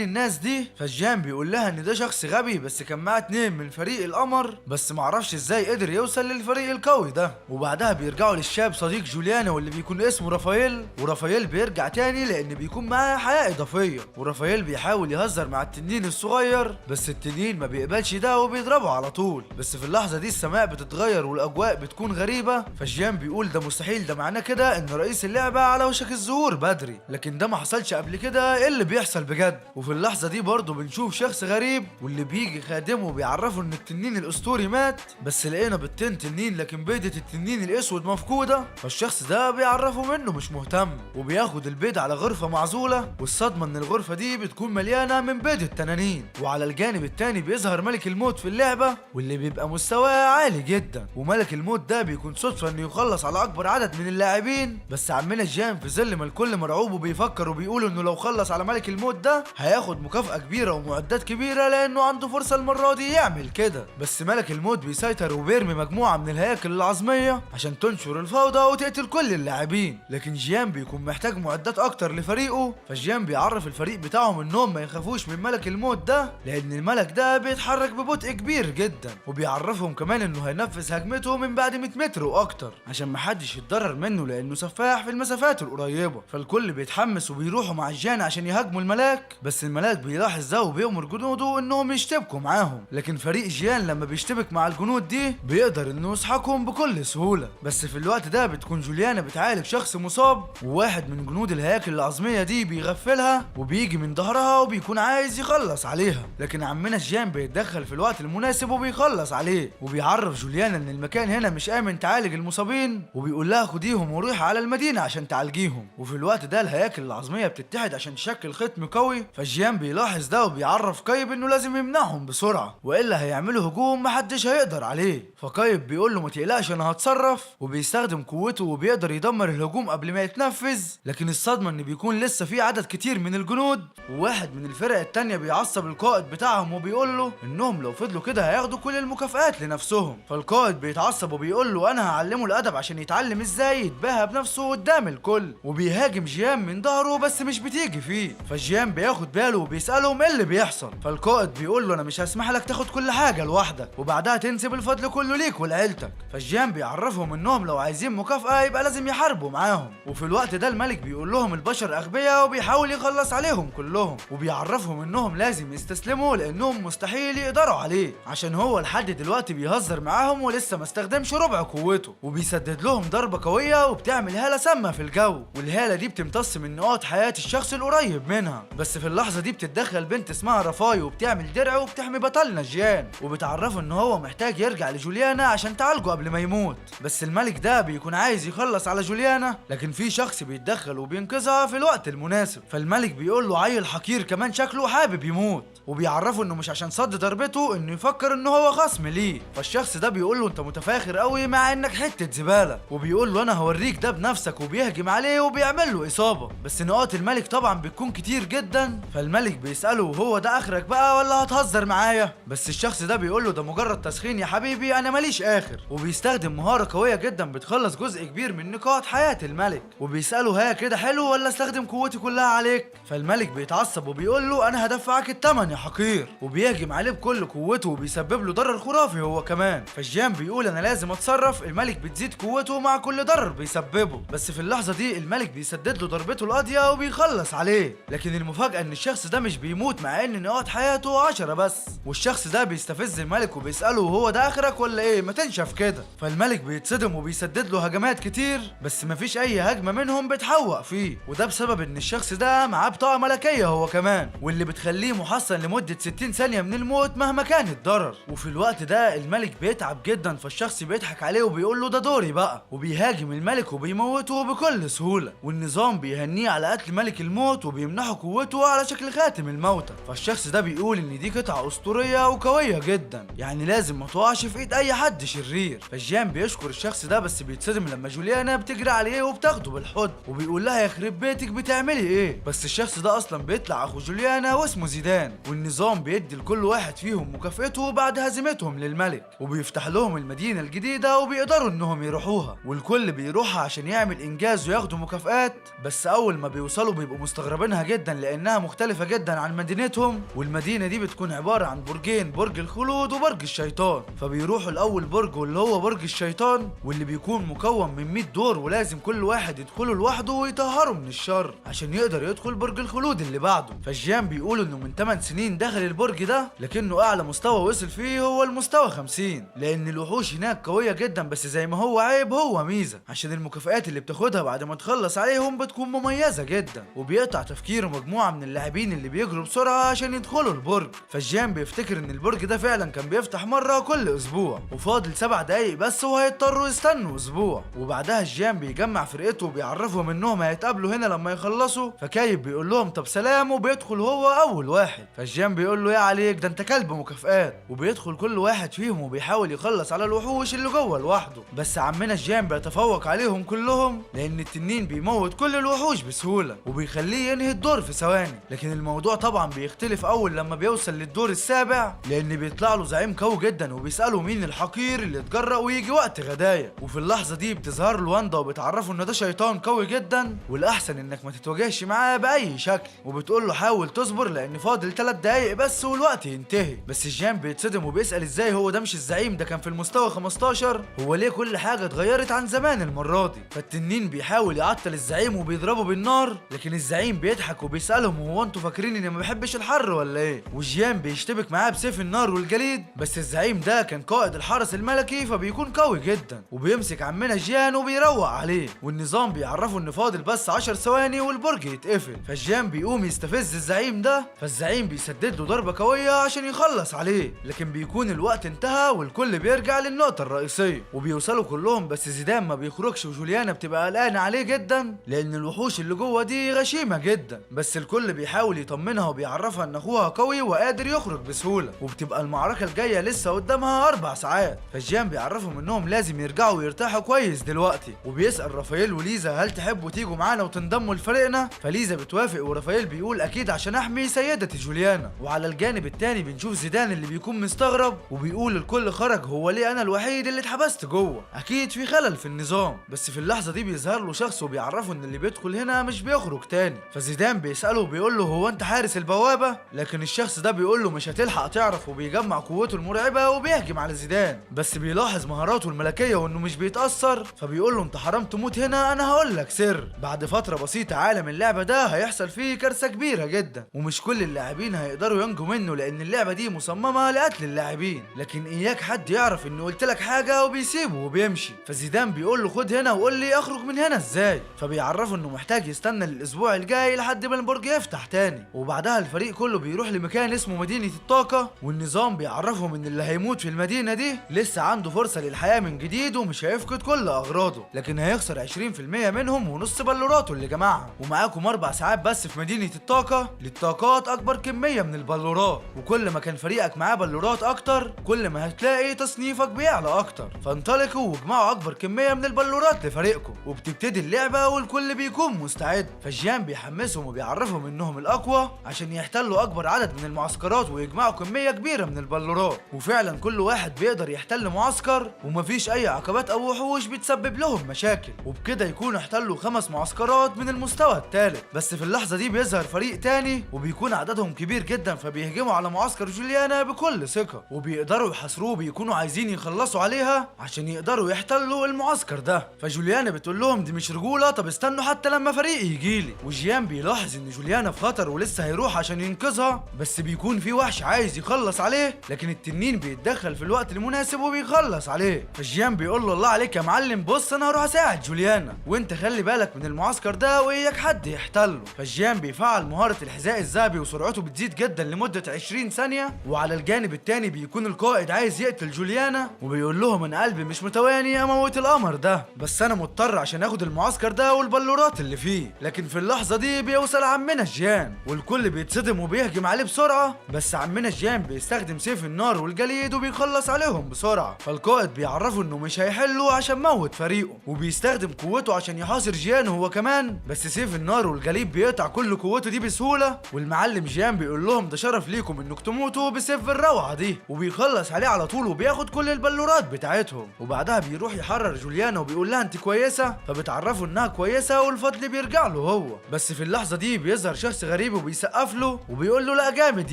الناس دي، فجيان بيقول لها ان ده شخص غبي بس كان معاه 2 من فريق القمر، بس معرفش ازاي قدر يوصل للفريق القوي ده. وبعدها بيرجعوا للشاب صديق جوليانا واللي بيكون اسمه رافائيل، ورافائيل بيرجع تاني لان بيكون معاه حياة اضافية. ورافائيل بيحاول يهزر مع التنين الصغير بس التنين ما بيقبلش ده وبيضربه على طول. بس في اللحظة دي السماء بتتغير والاجواء بتكون غريبة، فجيان بيقول ده مستحيل، ده معناه كده ان رئيس اللعبة على وشك الظهور بدري، لكن ده ما حصلش قبل كده، ايه اللي بيحصل بجد؟ وفي اللحظة دي برضه بنشوف شخص غريب واللي بيجي خادمه وبيعرفه ان التنين الاسطوري مات، بس لقينا بيضتين تنين لكن بيضة التنين الاسود مفقودة. فالشخص ده بيعرفه منه مش مهتم وبياخد البيض على غرفة معزولة، والصدمة ان الغرفة دي بتكون مليانة من بيض التنانين. وعلى الجانب التاني بيظهر ملك الموت في اللعبة واللي بيبقى مستواه عالي جدا، وملك الموت ده بيكون صدفة انه يخلص على اكبر عدد من اللاعبين. بس عمنا جان في ظل ما الكل مرعوب وبيفكر وبيقول انه لو خلص على ملك الموت ده هياخد مكافأة كبيرة ومعدات كبيرة لانه عنده فرصة المرة دي يعمل كده. بس ملك الموت بيسيطر وبيرمي مجموعة من الهياكل العظمية عشان تنشر الفوضى وتقتل كل اللاعبين، لكن جيان بيكون محتاج معدات اكتر لفريقه. فجيان بيعرف الفريق بتاعهم انهم ما يخافوش من ملك الموت ده لان الملك ده بيتحرك ببطء كبير جدا، وبيعرفهم كمان انه هينفذ هجمته من بعد 100 متر واكتر عشان محدش يتضرر منه لانه سفاح في المسافات القريبة. فالكل بيتحمس وبيروحوا مع جيان عشان يهاجموا الملاك، بس الملاك بيلاحظ ده وبيأمر جنوده انهم يشتبكوا معاهم، لكن فريق جيان لما بيشتبك مع الجنود دي بيقدر انه يسحقهم بكل سهولة. بس في الوقت ده بتكون جوليانا بتعالج شخص مصاب، وواحد من جنود الهياكل العظمية دي بيغفلها وبيجي من ظهرها وبيكون عايز يخلص عليها، لكن عمنا جيان بيتدخل في الوقت المناسب وبيخلص عليه، وبيعرف جوليانا ان المكان هنا مش آمن تعالج المصابين، وبيقول لها خديهم وروحي على المدينة عشان تعالجيهم. وفي الوقت ده الهياكل العظمية بتتحد عشان تشكل ختم قوي، فجيان بيلاحظ ده وبيعرف كايب انه لازم يمنعهم بسرعة والا هيعملوا هجوم محدش هيقدر عليه. فكايب بيقول له ما تقلقش انا هتصرف، وبيستخدم قوته وبيقدر يدمر الهجوم قبل ما يتنفذ. لكن الصدمة ان بيكون لسه في عدد كتير من الجنود، وواحد من الفرق التانية بيعصب القائد بتاعهم وبيقول له انهم لو فضلوا كده هياخدوا كل المكافآت لنفسهم. فالقائد بيتعصب وبيقول له انا هعلمه الادب عشان يتعلم ازاي يتباهى بنفسه قدام الكل، وبيهاجم جيان من ظهره بس مش بتيجي فيه. فجيان بياخد باله وبيسألهم ايه اللي بيحصل، فالقائد بيقول له انا مش هسمح لك تاخد كل حاجة لوحدك وبعدها تنسب الفضل كله ليك ولعيلتك. فجيان بيعرفهم انهم لو عايزين مكافأة يبقى لازم يحاربوا معاهم. وفي الوقت ده الملك بيقول لهم البشر اغبياء وبيحاول يخلص عليهم كلهم، وبيعرفهم انهم لازم يستسلموا لانهم مستحيل يقدروا عليه عشان هو لحد دلوقتي بيهزر معاهم ولسه ما استخدمش ربع قوته. وبيسدد لهم ضربة قوية وبتعمل هالة سامة في الجو، والهالة دي بتمتص من نقاط حياة الشخص القريب منها. بس في اللحظة دي بتتدخل بنت اسمها رافاي وبتعمل درع وبتحمي بطلنا جيان، وبتعرفه ان هو محتاج يرجع لجوليانا عشان تعالجه قبل ما يموت. بس الملك ده بيكون عايز يخلص على جوليانا، لكن في شخص بيتدخل وبينقذها في الوقت المناسب. فالملك بيقول له عيل حقير كمان شكله حابب يموت، وبيعرفه انه مش عشان صد ضربته انه يفكر انه هو خصم ليه. فالشخص ده بيقول له انت متفاخر قوي مع انك حتة زبالة، وبيقول له انا هوريك ده بنفسك، وبيهجم عليه وبيعمل له اصابة. بس نقاط الملك طبعا بتكون كتير جدا، فالملك بيسأله وهو ده اخرك بقى ولا هتهزر معايا؟ بس الشخص ده بيقول له ده مجرد تسخين يا حبيبي، انا ماليش اخر. وبيستخدم مهارة قوية جدا بتخلص جزء كبير من نقاط حياة الملك، وبيسأله ها كده حلو ولا استخدم قوتي كلها عليك؟ فالملك بيتعصب وبيقول له انا هدفعك الثمن يا حقير، وبيهجم عليه بكل قوته وبيسبب له ضرر خرافي هو كمان. فجيان بيقول انا لازم اتصرف، الملك بتزيد قوته مع كل ضرر بيسببه. بس في اللحظة دي الملك بيسدد له ضربته القاضية وبيخلص عليه. لكن المفاجأة ان الشخص ده مش بيموت مع ان نقاط حياته 10 بس. والشخص ده بيستفز الملك وبيسأله وهو ده اخرك ولا ايه؟ ما تنشف كده. فالملك بيتصدم وبيسدد له هجمات كتير، بس مفيش اي هجمة منهم بتحوق فيه، وده بسبب ان الشخص ده معاه بطاقة ملكية هو كمان، واللي بتخليه محصن لمدة 60 ثانية من الموت مهما كان الضرر. وفي الوقت ده الملك بيتعب جدا، فالشخص بيضحك عليه وبيقول له ده دوري بقى، وبيهاجم الملك وبيموته بكل سهولة. والنظام بيهنيه على قتل ملك الموت وبيمنحه قوته على شكل خاتم الموتى. فالشخص ده بيقول ان دي قطعة اسطورية وقوية جدا، يعني لازم ما تقعش في ايد اي حد شرير. فجيان بيشكر الشخص ده، بس بيتصدم لما جوليانا بتجري عليه وبتاخده بالحضن وبيقول لها يخرب بيتك بتعملي ايه؟ بس الشخص ده اصلا بيطلع اخو جوليانا واسمه زيدان. والنظام بيدي لكل واحد واحد فيهم مكافئته بعد هزيمتهم للملك، وبيفتح لهم المدينة الجديدة وبيقدروا انهم يروحوها، والكل بيروحها عشان يعمل انجاز وياخدوا مكافآت. بس اول ما بيوصلوا بيبقوا مستغربينها جدا لانها مختلفة جدا عن مدينتهم، والمدينة دي بتكون عبارة عن برجين، برج الخلود وبرج الشيطان. فبيروحوا الاول برج واللي هو برج الشيطان، واللي بيكون مكون من 100 دور، ولازم كل واحد يدخله لوحده ويطهره من الشر عشان يقدر يدخل برج الخلود اللي بعده. فالجيان بيقولوا انه من 8 سنين دخل البرج ده، لكنه اعلى مستوى وصل فيه هو المستوى 50، لان الوحوش هناك قوية جدا. بس زي ما هو عيب هو ميزة، عشان المكافآت اللي بتاخدها بعد ما تخلص عليهم بتكون مميزة جدا. وبيقطع تفكيره مجموعة من اللاعبين اللي بيجروا بسرعة عشان يدخلوا البرج. فالجيان بيفتكر ان البرج ده فعلا كان بيفتح مرة كل اسبوع، وفاضل 7 دقايق بس وهيضطروا يستنوا اسبوع. وبعدها الجيان بيجمع فرقته وبيعرفهم انهم هيتقابلوا هنا لما يخلصوا. فكايب بيقول لهم طب سلام، وبيدخل هو اول واحد. فالجيان بيقول له يا عليك ده انت كلب مكافآت، وبيدخل كل واحد فيهم وبيحاول يخلص على الوحوش اللي جوه لوحده. بس عمنا الجيان بيتفوق عليهم كلهم، لان التنين بيموت كل الوحوش بسهولة وبيخليه ينهي الدور في ثواني. لكن الموضوع طبعا بيختلف اول لما بيوصل للدور السابع، لان بيطلع له زعيم قوي جدا وبيساله مين الحقير اللي اتجرأ ويجي وقت غدايا. وفي اللحظة دي بتظهر له واندا وبتعرفه ان ده شيطان قوي جدا، والاحسن انك ما تتواجهش معاه باي شكل، وبتقول له حاول تصبر لان فاضل 3 دقايق بس والوقت ينتهي. بس الجان بيتصدم وبيسأل ازاي هو ده مش الزعيم، ده كان في المستوى 15، هو ليه كل حاجة اتغيرت عن زمان المرة دي؟ فالتنين بيحاول يعطل الزعيم وبيضربه بالنار، لكن الزعيم بيضحك وبيسألهم هو انتوا فاكرين اني ما بحبش الحر ولا ايه؟ وجيان بيشتبك معاه بسيف النار والجليد، بس الزعيم ده كان قائد الحرس الملكي فبيكون قوي جدا، وبيمسك عمنا جيان وبيروق عليه. والنظام بيعرفه ان فاضل بس 10 ثواني والبرج يتقفل. فالجيان بيقوم يستفز الزعيم ده، فالزعيم بيسدد له ضربة قوية عشان يخلص عليه، لكن بيكون الوقت انتهى والكل بيرجع للنقطة الرئيسية وبيوصلوا كلهم. بس زيدان ما بيخرجش وجوليانا بتبقى قلقانة عليه جدا لان الوحوش اللي جوه دي غشيمة جدا. بس الكل بيحاول يطمنها وبيعرفها ان اخوها قوي وقادر يخرج بسهولة، وبتبقى المعركة الجاية لسه قدامها 4 ساعات. فالجيان بيعرفهم انهم لازم يرجعوا ويرتاحوا كويس دلوقتي، وبيسأل رافائيل وليزا هل تحبوا تيجوا معانا وتنضموا لفريقنا؟ فليزا بتوافق ورافائيل بيقول اكيد عشان احمي سيدتي جوليانا. وعلى الجانب التاني بنشوف زيدان اللي بيكون مستغرب وبيقول الكل خرج، هو ليه انا الوحيد اللي اتحبست جوه؟ اكيد في خلل في النظام. بس في اللحظة دي بيظهر له شخص وبيعرفه ان اللي بيدخل هنا مش بيخرج تاني. فزيدان بيسأله وبيقول له هو انت حارس البوابة؟ لكن الشخص ده بيقول له مش هتلحق تعرف، وبيجمع قوته المرعبة وبيهجم على زيدان. بس بيلاحظ مهاراته الملكية وانه مش بيتأثر، فبيقول له انت حرام تموت هنا، انا هقول لك سر. بعد فترة بسيطة عالم اللعبة ده هيحصل فيه كارثة كبيرة جدا، ومش كل اللاعبين هيقدروا ينجوا منه لان اللعبة دي مصممة لقتل اللاعبين، لكن اياك حد يعرف انه قلت لك حاجة، وبيسيبه وبيمشي. فزيدان بيقول له خد هنا وقول لي اخرج من هنا ازاي، فبيعرفه انه محتاج يستنى للاسبوع الجاي لحد ما البرج يفتح تاني. وبعدها الفريق كله بيروح لمكان اسمه مدينة الطاقة، والنظام بيعرفهم ان اللي هيموت في المدينة دي لسه عنده فرصة للحياة من جديد ومش هيفقد كل اغراضه، لكن هيخسر 20% منهم ونص بلوراته اللي جمعها. ومعاكم 4 ساعات بس في مدينة الطاقة للطاقات اكبر كمية من البلورات، وكل ما كان فريقك معاه بلورات اكتر كل ما هتلاقي تصنيفك بيعلى اكتر. فانطلقوا واجمعوا اكبر كمية من البلورات لفريقكم. وبتبتدي اللعبة والكل بيكون مستعد. فالجيان بيحمسهم وبيعرفهم انهم الاقوى عشان يحتلوا اكبر عدد من المعسكرات ويجمعوا كمية كبيرة من البلورات. وفعلا كل واحد بيقدر يحتل معسكر ومفيش اي عقبات او وحوش بتسبب لهم مشاكل، وبكده يكونوا احتلوا 5 معسكرات من المستوى الثالث. بس في اللحظة دي بيظهر فريق تاني وبيكون عددهم كبير جدا، فبيهجموا على معسكر جوليانا بكل ثقة وبيقدروا يحاصروه، بيكونوا عايزين يخلصوا عليها عشان يقدروا يحتلوا المعسكر ده. فجوليانا بتقول لهم دي مش رجولة، طب استنوا حتى لما فريقي يجيلي. وجيان بيلاحظ ان جوليانا في خطر ولسه هيروح عشان ينقذها، بس بيكون في وحش عايز يخلص عليه، لكن التنين بيتدخل في الوقت المناسب وبيخلص عليه. فجيان بيقول له الله عليك يا معلم، بص انا هروح اساعد جوليانا وانت خلي بالك من المعسكر ده واياك حد يحتله. فجيان بيفعل مهارة الحذاء الذهبي وسرعته بتزيد جدا لمدة 20 ثانية. وعلى الجانب التاني بيكون القائد عايز يقتل جوليانا وبيقول لهم انا قلبي مش متواني اموت القمر ده، بس انا مضطر عشان اخد المعسكر ده والبلورات اللي فيه. لكن في اللحظة دي بيوصل عمنا جيان والكل بيتصدم وبيهجم عليه بسرعة، بس عمنا جيان بيستخدم سيف النار والجليد وبيخلص عليهم بسرعة. فالقائد بيعرفه انه مش هيحله عشان موت فريقه، وبيستخدم قوته عشان يحاصر جيان هو كمان، بس سيف النار والجليد بيقطع كل قوته دي بسهولة. والمعلم جيان بيقول لهم ده شرف ليكم انكم تموتوا بسيف الروعة دي، وبيخلص عليه على طول وبياخد كل البلورات بتاعتهم. وبعدها بيروح يحرر جوليانا وبيقول لها انت كويسة، فبتعرفوا انها كويسة والفضل بيرجع له هو. بس في اللحظة دي بيظهر شخص غريب وبيسقف له وبيقول له لا جامد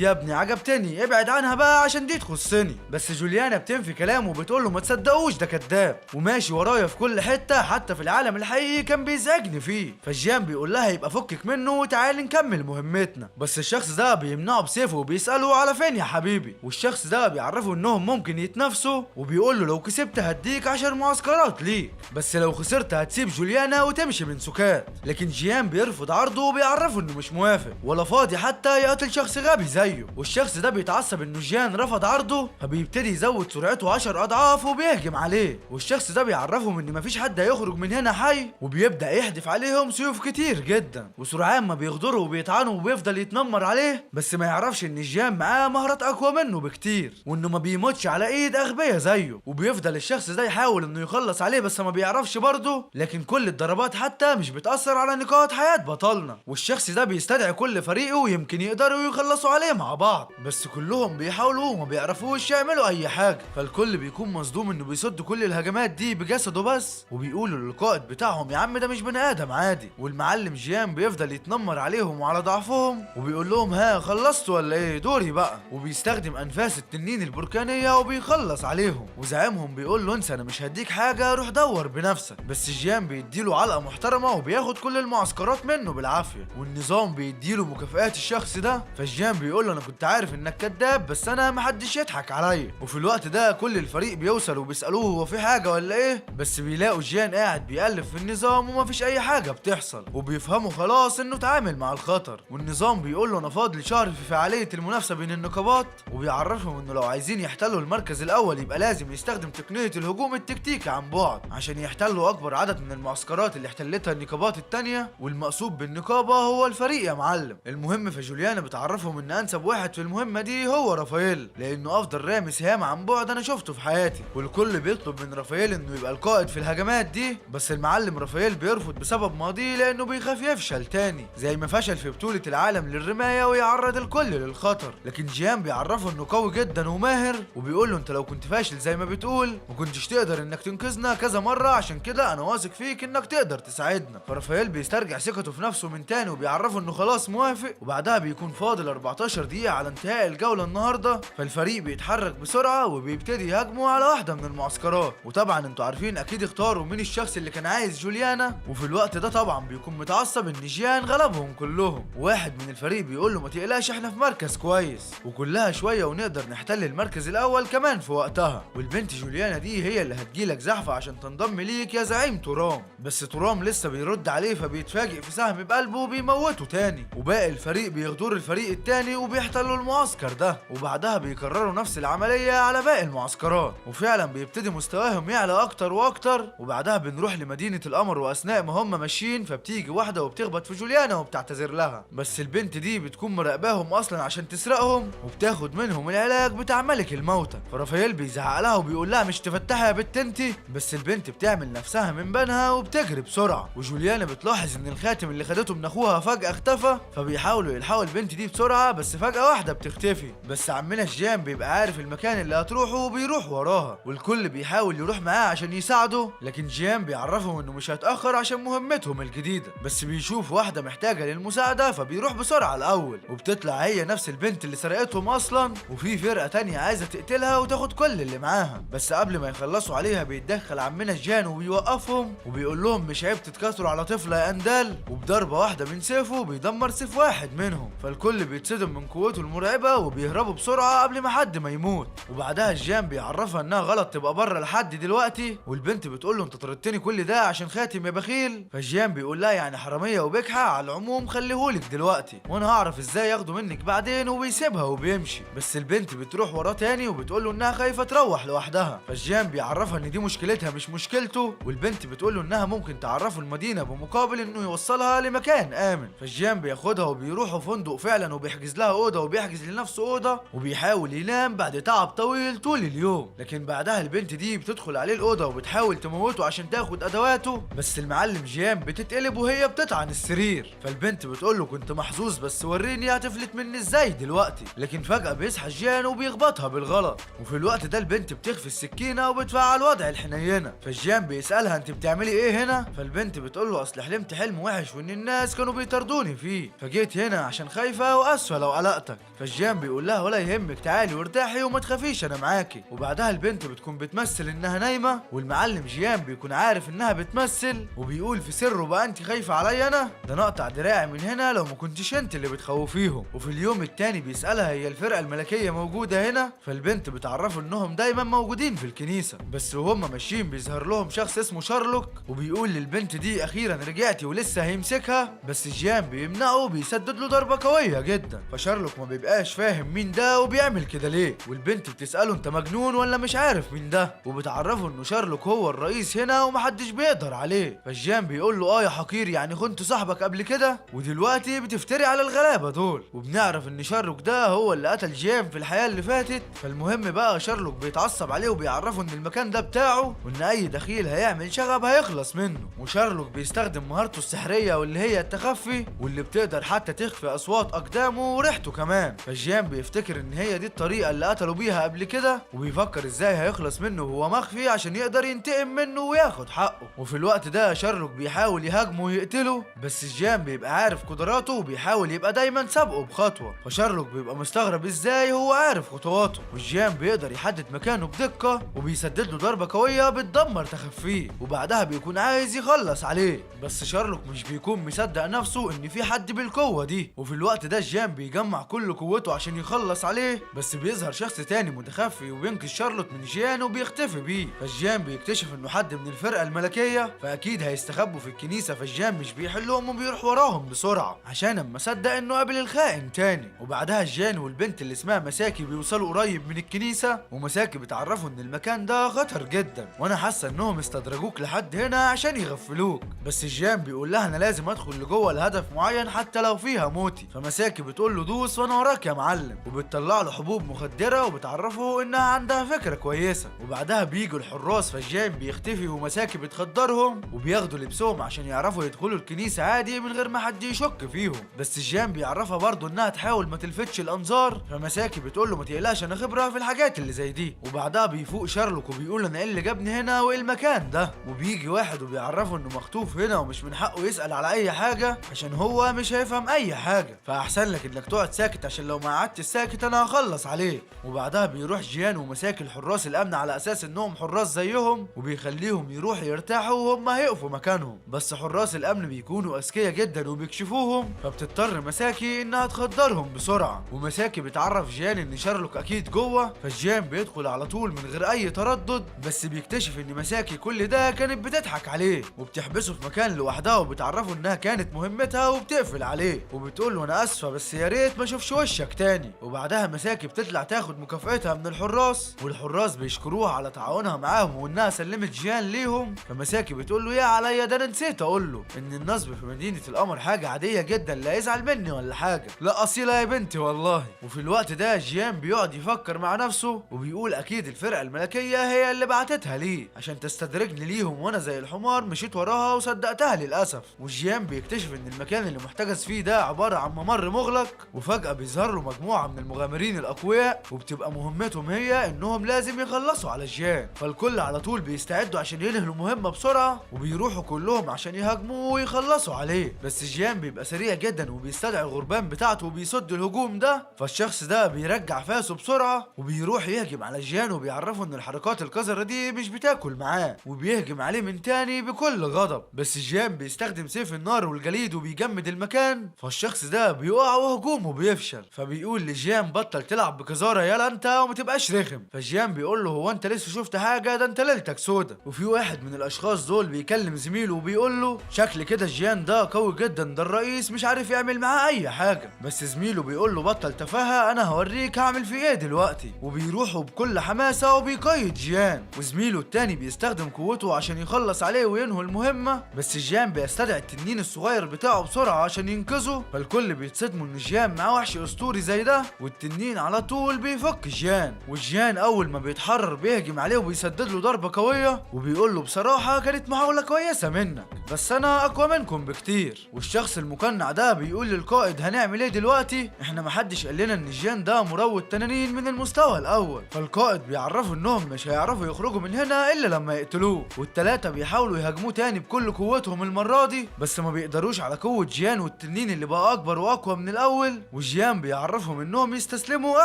يا ابني عجبتني، ابعد عنها بقى عشان دي تخصني. بس جوليانا بتنفي كلامه وبتقول له ما تصدقوش ده كذاب وماشي ورايا في كل حتة، حتى في العالم الحقيقي كان بيزعجني فيه. فجيان بيقول لها يبقى فكك منه وتعالي نكمل مهمتنا. بس الشخص ده بيمنعه بسيفه وبيساله على فين يا حبيبي، والشخص ده بيعرفه انهم ممكن يتنافسوا وبيقول له لو كسبت هديك 10 معسكرات ليك، بس لو خسرت هتسيب جوليانا وتمشي من سكات. لكن جيان بيرفض عرضه وبيعرفه انه مش موافق ولا فاضي حتى يقتل شخص غبي زيه. والشخص ده بيتعصب انه جيان رفض عرضه، فبيبتدي يزود سرعته 10 اضعاف وبيهجم عليه. والشخص ده بيعرفهم ان مفيش حد هيخرج من هنا حي، وبيبدا يحدف عليهم سيوف كتير جدا، وسرعان ما بيغدروا وبيطعنوا وبيفضل يتنمر عليه. بس ما يعرفش ان جيان معاه مهارات اقوى منه بكتير وانه ما بيموتش على ايد اغبياء زيه. وبيفضل الشخص ده يحاول انه يخلص عليه بس ما بيعرفش برضه، لكن كل الضربات حتى مش بتأثر على نقاط حياة بطلنا. والشخص ده بيستدعي كل فريقه ويمكن يقدروا يخلصوا عليه مع بعض، بس كلهم بيحاولوا وما بيعرفوش يعملوا اي حاجة. فالكل بيكون مصدوم انه بيصد كل الهجمات دي بجسده بس، وبيقولوا للقائد بتاعهم يا عم ده مش بني ادم عادي. والمعلم جيان بيفضل يتنمر عليهم وعلى ضعفهم وبيقول لهم ها خلصتوا ولا ايه، دوري بقى. وبيستخدم انفاس التنين البركانية وبيخلص عليهم. وزعيمهم بيقول له انسى انا مش هديك حاجة، روح دور بنفسك. بس جيان بيديله علقة محترمة وبياخد كل المعسكرات منه بالعافية، والنظام بيديله مكافآت الشخص ده. فجيان بيقول له انا كنت عارف انك كذاب بس انا محدش يضحك عليا. وفي الوقت ده كل الفريق بيوصل وبيسألوه هو في حاجة ولا ايه، بس بيلاقوا جيان قاعد بيقلب في النظام ومفيش اي حاجة بتحصل، وبيفهموا خلاص انه اتعامل مع الخطر. والنظام بيقول له انا فاضل شهر في فعالية المنافسة بين النقابات، وبيعرفهم انه لو عايزين يحتلوا المركز الاول يبقى لازم يستخدم تقنية الهجوم التكتيكي عن بعد عشان يحتلوا اكبر عدد من المعسكرات اللي احتلتها النقابات التانية، والمقصود بالنقابة هو الفريق يا معلم. المهم فجوليانا بتعرفهم ان انسب واحد في المهمة دي هو رافائيل، لانه افضل رامي سهام عن بعد انا شفته في حياتي. والكل بيطلب من رافائيل انه يبقى القائد في الهجمات دي، بس المعلم رافائيل بيرفض بسبب ماضيه لانه بيخاف يفشل تاني زي ما فشل في بطولة العالم للرماية ويعرض الكل للخطر. لكن جيان بيعرفه انه قوي جدا وماهر، وبيقول له انت لو كنت فاشل زي ما بتقول ما كنتش تقدر انك تنقذنا كذا مرة، عشان كده انا واثق فيك انك تقدر تساعدنا. فرافائيل بيسترجع ثقته في نفسه من تاني وبيعرفه انه خلاص موافق. وبعدها بيكون فاضل 14 دقيقة على انتهاء الجولة النهاردة، فالفريق بيتحرك بسرعة وبيبتدي يهاجموا على واحدة من المعسكرات. وطبعا انتوا عارفين اكيد اختاروا مين الشخص اللي كان عايز جوليانا. وفي الوقت ده طبعا بيكون متعصب ان جيان غلبهم كلهم. واحد من الفريق بيقول له ما تقلقش احنا في مركز كويس وكلها شوية ونقدر نحتل المركز الاول كمان في وقتها، والبنت جوليانا دي هي اللي هتجيلك زحفة عشان تنضم ليك يا زعيم تورام. بس تورام لسه بيرد عليه فبيتفاجئ في سهم بقلبه وبيموته تاني، وباقي الفريق بيغدر الفريق التاني وبيحتلوا المعسكر ده. وبعدها بيكرروا نفس العملية على باقي المعسكرات، وفعلا بيبتدي مستواهم يعلى اكتر واكتر. وبعدها بنروح لمدينة القمر، واثناء ما هم ماشيين فبتيجي واحدة وبتخبط في جوليانا وبتعتذر لها، بس البنت دي بتكون مراقباهم اصلا عشان تسرقهم وبتاخد منهم العلاج بتاع ملك الموتى. فرافائيل بيزعق لها وبيقول لها مش تفتحي يا بنت انتي، بس البنت بتعمل نفسها من بنها وبتجري بسرعة. وجوليانا بتلاحظ ان الخاتم اللي خدته من اخوها فجأة اختفى، فبيحاولوا يلحقوا البنت دي بسرعة بس فجأة واحدة بتختفي. بس عمنا جيان بيبقى عارف المكان اللي هتروحه وبيروح وراها، والكل بيحاول يروح معاه عشان يساعده، لكن جيان بيعرفهم انه مش هيتأخر عشان مهمتهم الجديدة. بس بيشوف واحدة محتاجة للمساعدة فبيروح بسرعة الاول، وبتطلع هي نفس البنت اللي سرقتهم اصلا، وفي فرقة تانية عايزة تقتلها وتاخد كل اللي معاها. بس قبل ما يخلصوا عليها بيتدخل عمنا جيان وبيوقفهم وبيقول لهم مش عيب تتكاثروا على طفلة يا اندال، وبضربة واحدة من سيفه بيدمر سيف واحد منهم. فالكل بيتصدم من قوته المرعبة وبيهربوا بسرعة قبل ما حد ما يموت. وبعدها جيان بيعرفها انها غلط تبقى بره لحد دلوقتي، والبنت بتقول له انت طردتني كل ده عشان خاتم يا بخيل. فجيان بيقول لها يعني حرامية وبجحة، على العموم خليهولك دلوقتي وانا هعرف ازاي ياخده منك بعدين، وبيسيبها وبيمشي. بس البنت بتروح وراه تاني وبتقول له انها خايفة تروح لوحدها، فجيان بيعرفها ان دي مشكلتها مش مشكلته، والبنت بتقول له انها ممكن تعرفه المدينة بمقابل انه يوصلها لمكان امن. فجيان بياخدها وبيروحوا فندق فعلا، وبيحجز لها اوضة وبيحجز لنفسه اوضة، وبيحاول ينام بعد تعب طويل طول اليوم. لكن بعدها البنت دي بتدخل عليه الاوضة وبتحاول تموته عشان تاخد ادواته، بس المعلم جيان بتتقلب وهي بتطعن السرير. فالبنت بتقول له كنت محظوظ بس وريني هتفلت مني ازاي دلوقتي. دلوقتي. لكن فجأة بيصحى جيان وبيخبطها بالغلط، وفي الوقت ده البنت بتخفي السكينة وبتفعل وضع الحنينة. فجيان بيسألها انت بتعملي ايه هنا؟ فالبنت بتقول له اصل حلمت حلم وحش وان الناس كانوا بيطردوني فيه، فجيت هنا عشان خايفة واسفة لو قلقتك. فجيان بيقول لها ولا يهمك، تعالي وارتاحي وما تخافيش انا معاكي. وبعدها البنت بتكون بتمثل انها نايمة، والمعلم جيان بيكون عارف انها بتمثل وبيقول في سره بقى انت خايفة عليا انا؟ ده انا اقطع دراعي من هنا لو ما كنتش انت اللي بتخوفيهم. وفي اليوم التاني بيسألها هي الفرقة الملكية موجودة هنا؟ فالبنت بتعرفه انهم دايما موجودين في الكنيسة. بس وهم ماشيين بيظهر لهم شخص اسمه شارلوك وبيقول للبنت دي اخيرا رجعتي ولسه هيمسكها، بس جيان بيمنعه وبيسدد له ضربة قوية جدا. فشارلوك ما بيبقاش فاهم مين ده وبيعمل كده ليه، والبنت بتسأله انت مجنون ولا مش عارف مين ده، وبتعرفه انه شارلوك هو الرئيس هنا ومحدش بيقدر عليه. فجيان بيقول له اه يا حقير، يعني خنت صاحبك قبل كده ودلوقتي بتفتري على الغلابة دول. وبنعرف ان شارلوك ده هو اللي قتل جيان في الحياة اللي فاتت. فالمهم بقى شارلوك بيتعصب عليه وبيعرفه ان المكان ده بتاعه وان اي دخيل هيعمل شغب هيخلص منه. وشارلوك بيستخدم مهارته السحرية واللي هي التخفي، واللي بتقدر حتى تخفي اصوات اقدامه وريحته كمان. فجيان بيفتكر ان هي دي الطريقة اللي قتلوا بيها قبل كده، وبيفكر ازاي هيخلص منه وهو مخفي عشان يقدر ينتقم منه وياخد حقه. وفي الوقت ده شارلوك بيحاول يهاجمه ويقتله، بس جيان بيبقى عارف قدراته وبيحاول يبقى دايما سابقه بخطوة. فشارلوك بيبقى مستغرب ازاي هو عارف خطواته، وجيان بيقدر يحدد مكانه بدقة وبيسدد له ضربة قوية بتدمر تخفيه، وبعدها بيكون عايز يخلص عليه، بس شارلوك مش بيكون مصدق نفسه ان في حد بالقوة دي. وفي الوقت ده جيان بيجمع كل قوته عشان يخلص عليه، بس بيظهر شخص تاني متخفي وبينقذ شارلوت من جيان وبيختفي بيه. فجيان بيكتشف انه حد من الفرقة الملكية، فاكيد هيستخبوا في الكنيسة، فجيان مش بيحلهم وبيروح وراهم بسرعة عشان اما صدق انه قابل الخائن تاني. وبعدها جيان والبنت اللي اسمها مساكي بيوصلوا قريب من الكنيسة، ومساكي بتعرفوا ان المكان ده خطر جدا وانا حاسة انهم استدرجوك لحد هنا عشان يغفلوك. بس جيان بيقول لها انا لازم ادخل لجوه لهدف معين حتى لو فيها موتي. فمساكي بتقول له دوس وانا وراك يا معلم، وبتطلع له حبوب مخدرة وبتعرفه انها عندها فكرة كويسة. وبعدها بيجوا الحراس، فجيان بيختفي ومساكي بتخدرهم وبياخدوا لبسهم عشان يعرفوا يدخلوا الكنيسة عادي من غير ما حد يشك فيهم. بس جيان بيعرفها برضه انها تحاول ما تلفتش الانظار، فمساكي بتقول له ما تقلقش انا خبرة في الحاجات اللي زي دي. وبعدها بيفوق شارلوك وبيقول انا ايه اللي جابني هنا وايه المكان ده، وبيجي واحد وبيعرفه انه مخطوف هنا ومش من حقه يسأل على اي حاجة عشان هو مش هيفهم اي حاجة، فاحسن لك انك تقعد ساكت عشان لو ما قعدتش ساكت انا هخلص عليك. وبعدها بيروح جيان ومساكي الحراس الامن على اساس انهم حراس زيهم، وبيخليهم يروحوا يرتاحوا وهم هيقفوا مكانهم، بس حراس الامن بيكونوا اذكياء جدا وبيكشفوهم، فبتضطر مساكي انها تخدرهم بسرعة. ومساكي بتعرف جيان ان شارلوك اكيد جوه، فجيان بيدخل على طول من غير اي تردد، بس بيكتشف ان مساكي كل ده كانت بتضحك عليه وبتحبسه في مكان لوحدها، وبتعرفه انها كانت مهمتها وبتقفل عليه وبتقول له انا اسفه بس يا ريت ما اشوفش وشك تاني. وبعدها مساكي بتطلع تاخد مكافأتها من الحراس، والحراس بيشكروها على تعاونها معاهم وانها سلمت جيان ليهم. فمساكي بتقول له يا عليا ده انا نسيت اقول له ان النصب في مدينة القمر حاجة عادية جدا، لا يزعل مني ولا حاجة، لا اصيلة يا بنتي والله. وفي الوقت ده جيان بيقعد يفكر مع نفسه وبيقول اكيد الفرقة الملكية هي اللي بعتتها ليه عشان تستدرجني ليهم، وانا زي الحمار مشيت وراها وصدقتها للاسف. وجيان بيكتشف ان المكان اللي محتجز فيه ده عبارة عن ممر مغلق، وفجأة بيظهر له مجموعة من المغامرين الاقوياء، وبتبقى مهمتهم هي انهم لازم يخلصوا على جيان. فالكل على طول بيستعدوا عشان ينهوا المهمة بسرعة، وبيروحوا كلهم عشان يهاجموه ويخلصوا عليه. بس جيان بيبقى سريع جدا وبيستدعي الغربان بتاعته وبيصد الهجوم ده، فالشخص ده بيرجع فاسه بسرعة وبيروح يهجم على جيان وبيعرفه ان الحركات القذرة دي مش بتاكل معاه، وبيهجم عليه من تاني بكل غضب. بس جيان بيستخدم سيف النار والجليد وبيجمد المكان، فالشخص ده بيقع وهجومه بيفشل. فبيقول لجيان بطل تلعب بقذارة يلا انت وما تبقاش رخم. فجيان بيقول له هو انت لسه شفت حاجة؟ ده انت ليلتك سودا. وفي واحد من الاشخاص دول بيكلم زميله وبيقول له شكل كده جيان ده قوي جدا، ده الرئيس مش عارف يعمل معاه اي حاجة. بس زميله بيقول له بطل تفاهه، انا هوريك هعمل فيه ايه دلوقتي. وبيروحوا بكل حماسه وبيقيد جيان، وزميله التاني بيستخدم قوته عشان يخلص عليه وينهوا المهمة. بس جيان بيستدعي التنين الصغير بتاعه بسرعة عشان ينقذه، فالكل بيتصدموا ان جيان معاه وحش اسطوري زي ده، والتنين على طول بيفك جيان. وجيان اول ما بيتحرر بيهجم عليه وبيسدد له ضربه قوية وبيقول له بصراحة كانت محاولة كويسة منك بس انا اقوى منكم بكتير. والشخص المقنع ده بيقول للقائد هنعمل ايه دلوقتي؟ احنا محدش محدش قال لنا ان جيان ده مروض تنانين من المستوى الاول. فالقائد بيعرفوا انهم مش هيعرفوا يخرجوا من هنا الا لما يقتلوه، والتلاتة بيحاولوا يهاجموه تاني بكل قوتهم المرة دي، بس ما بيقدروش على قوة جيان والتنين اللي بقى اكبر واقوى من الاول. وجيان بيعرفهم انهم يستسلموا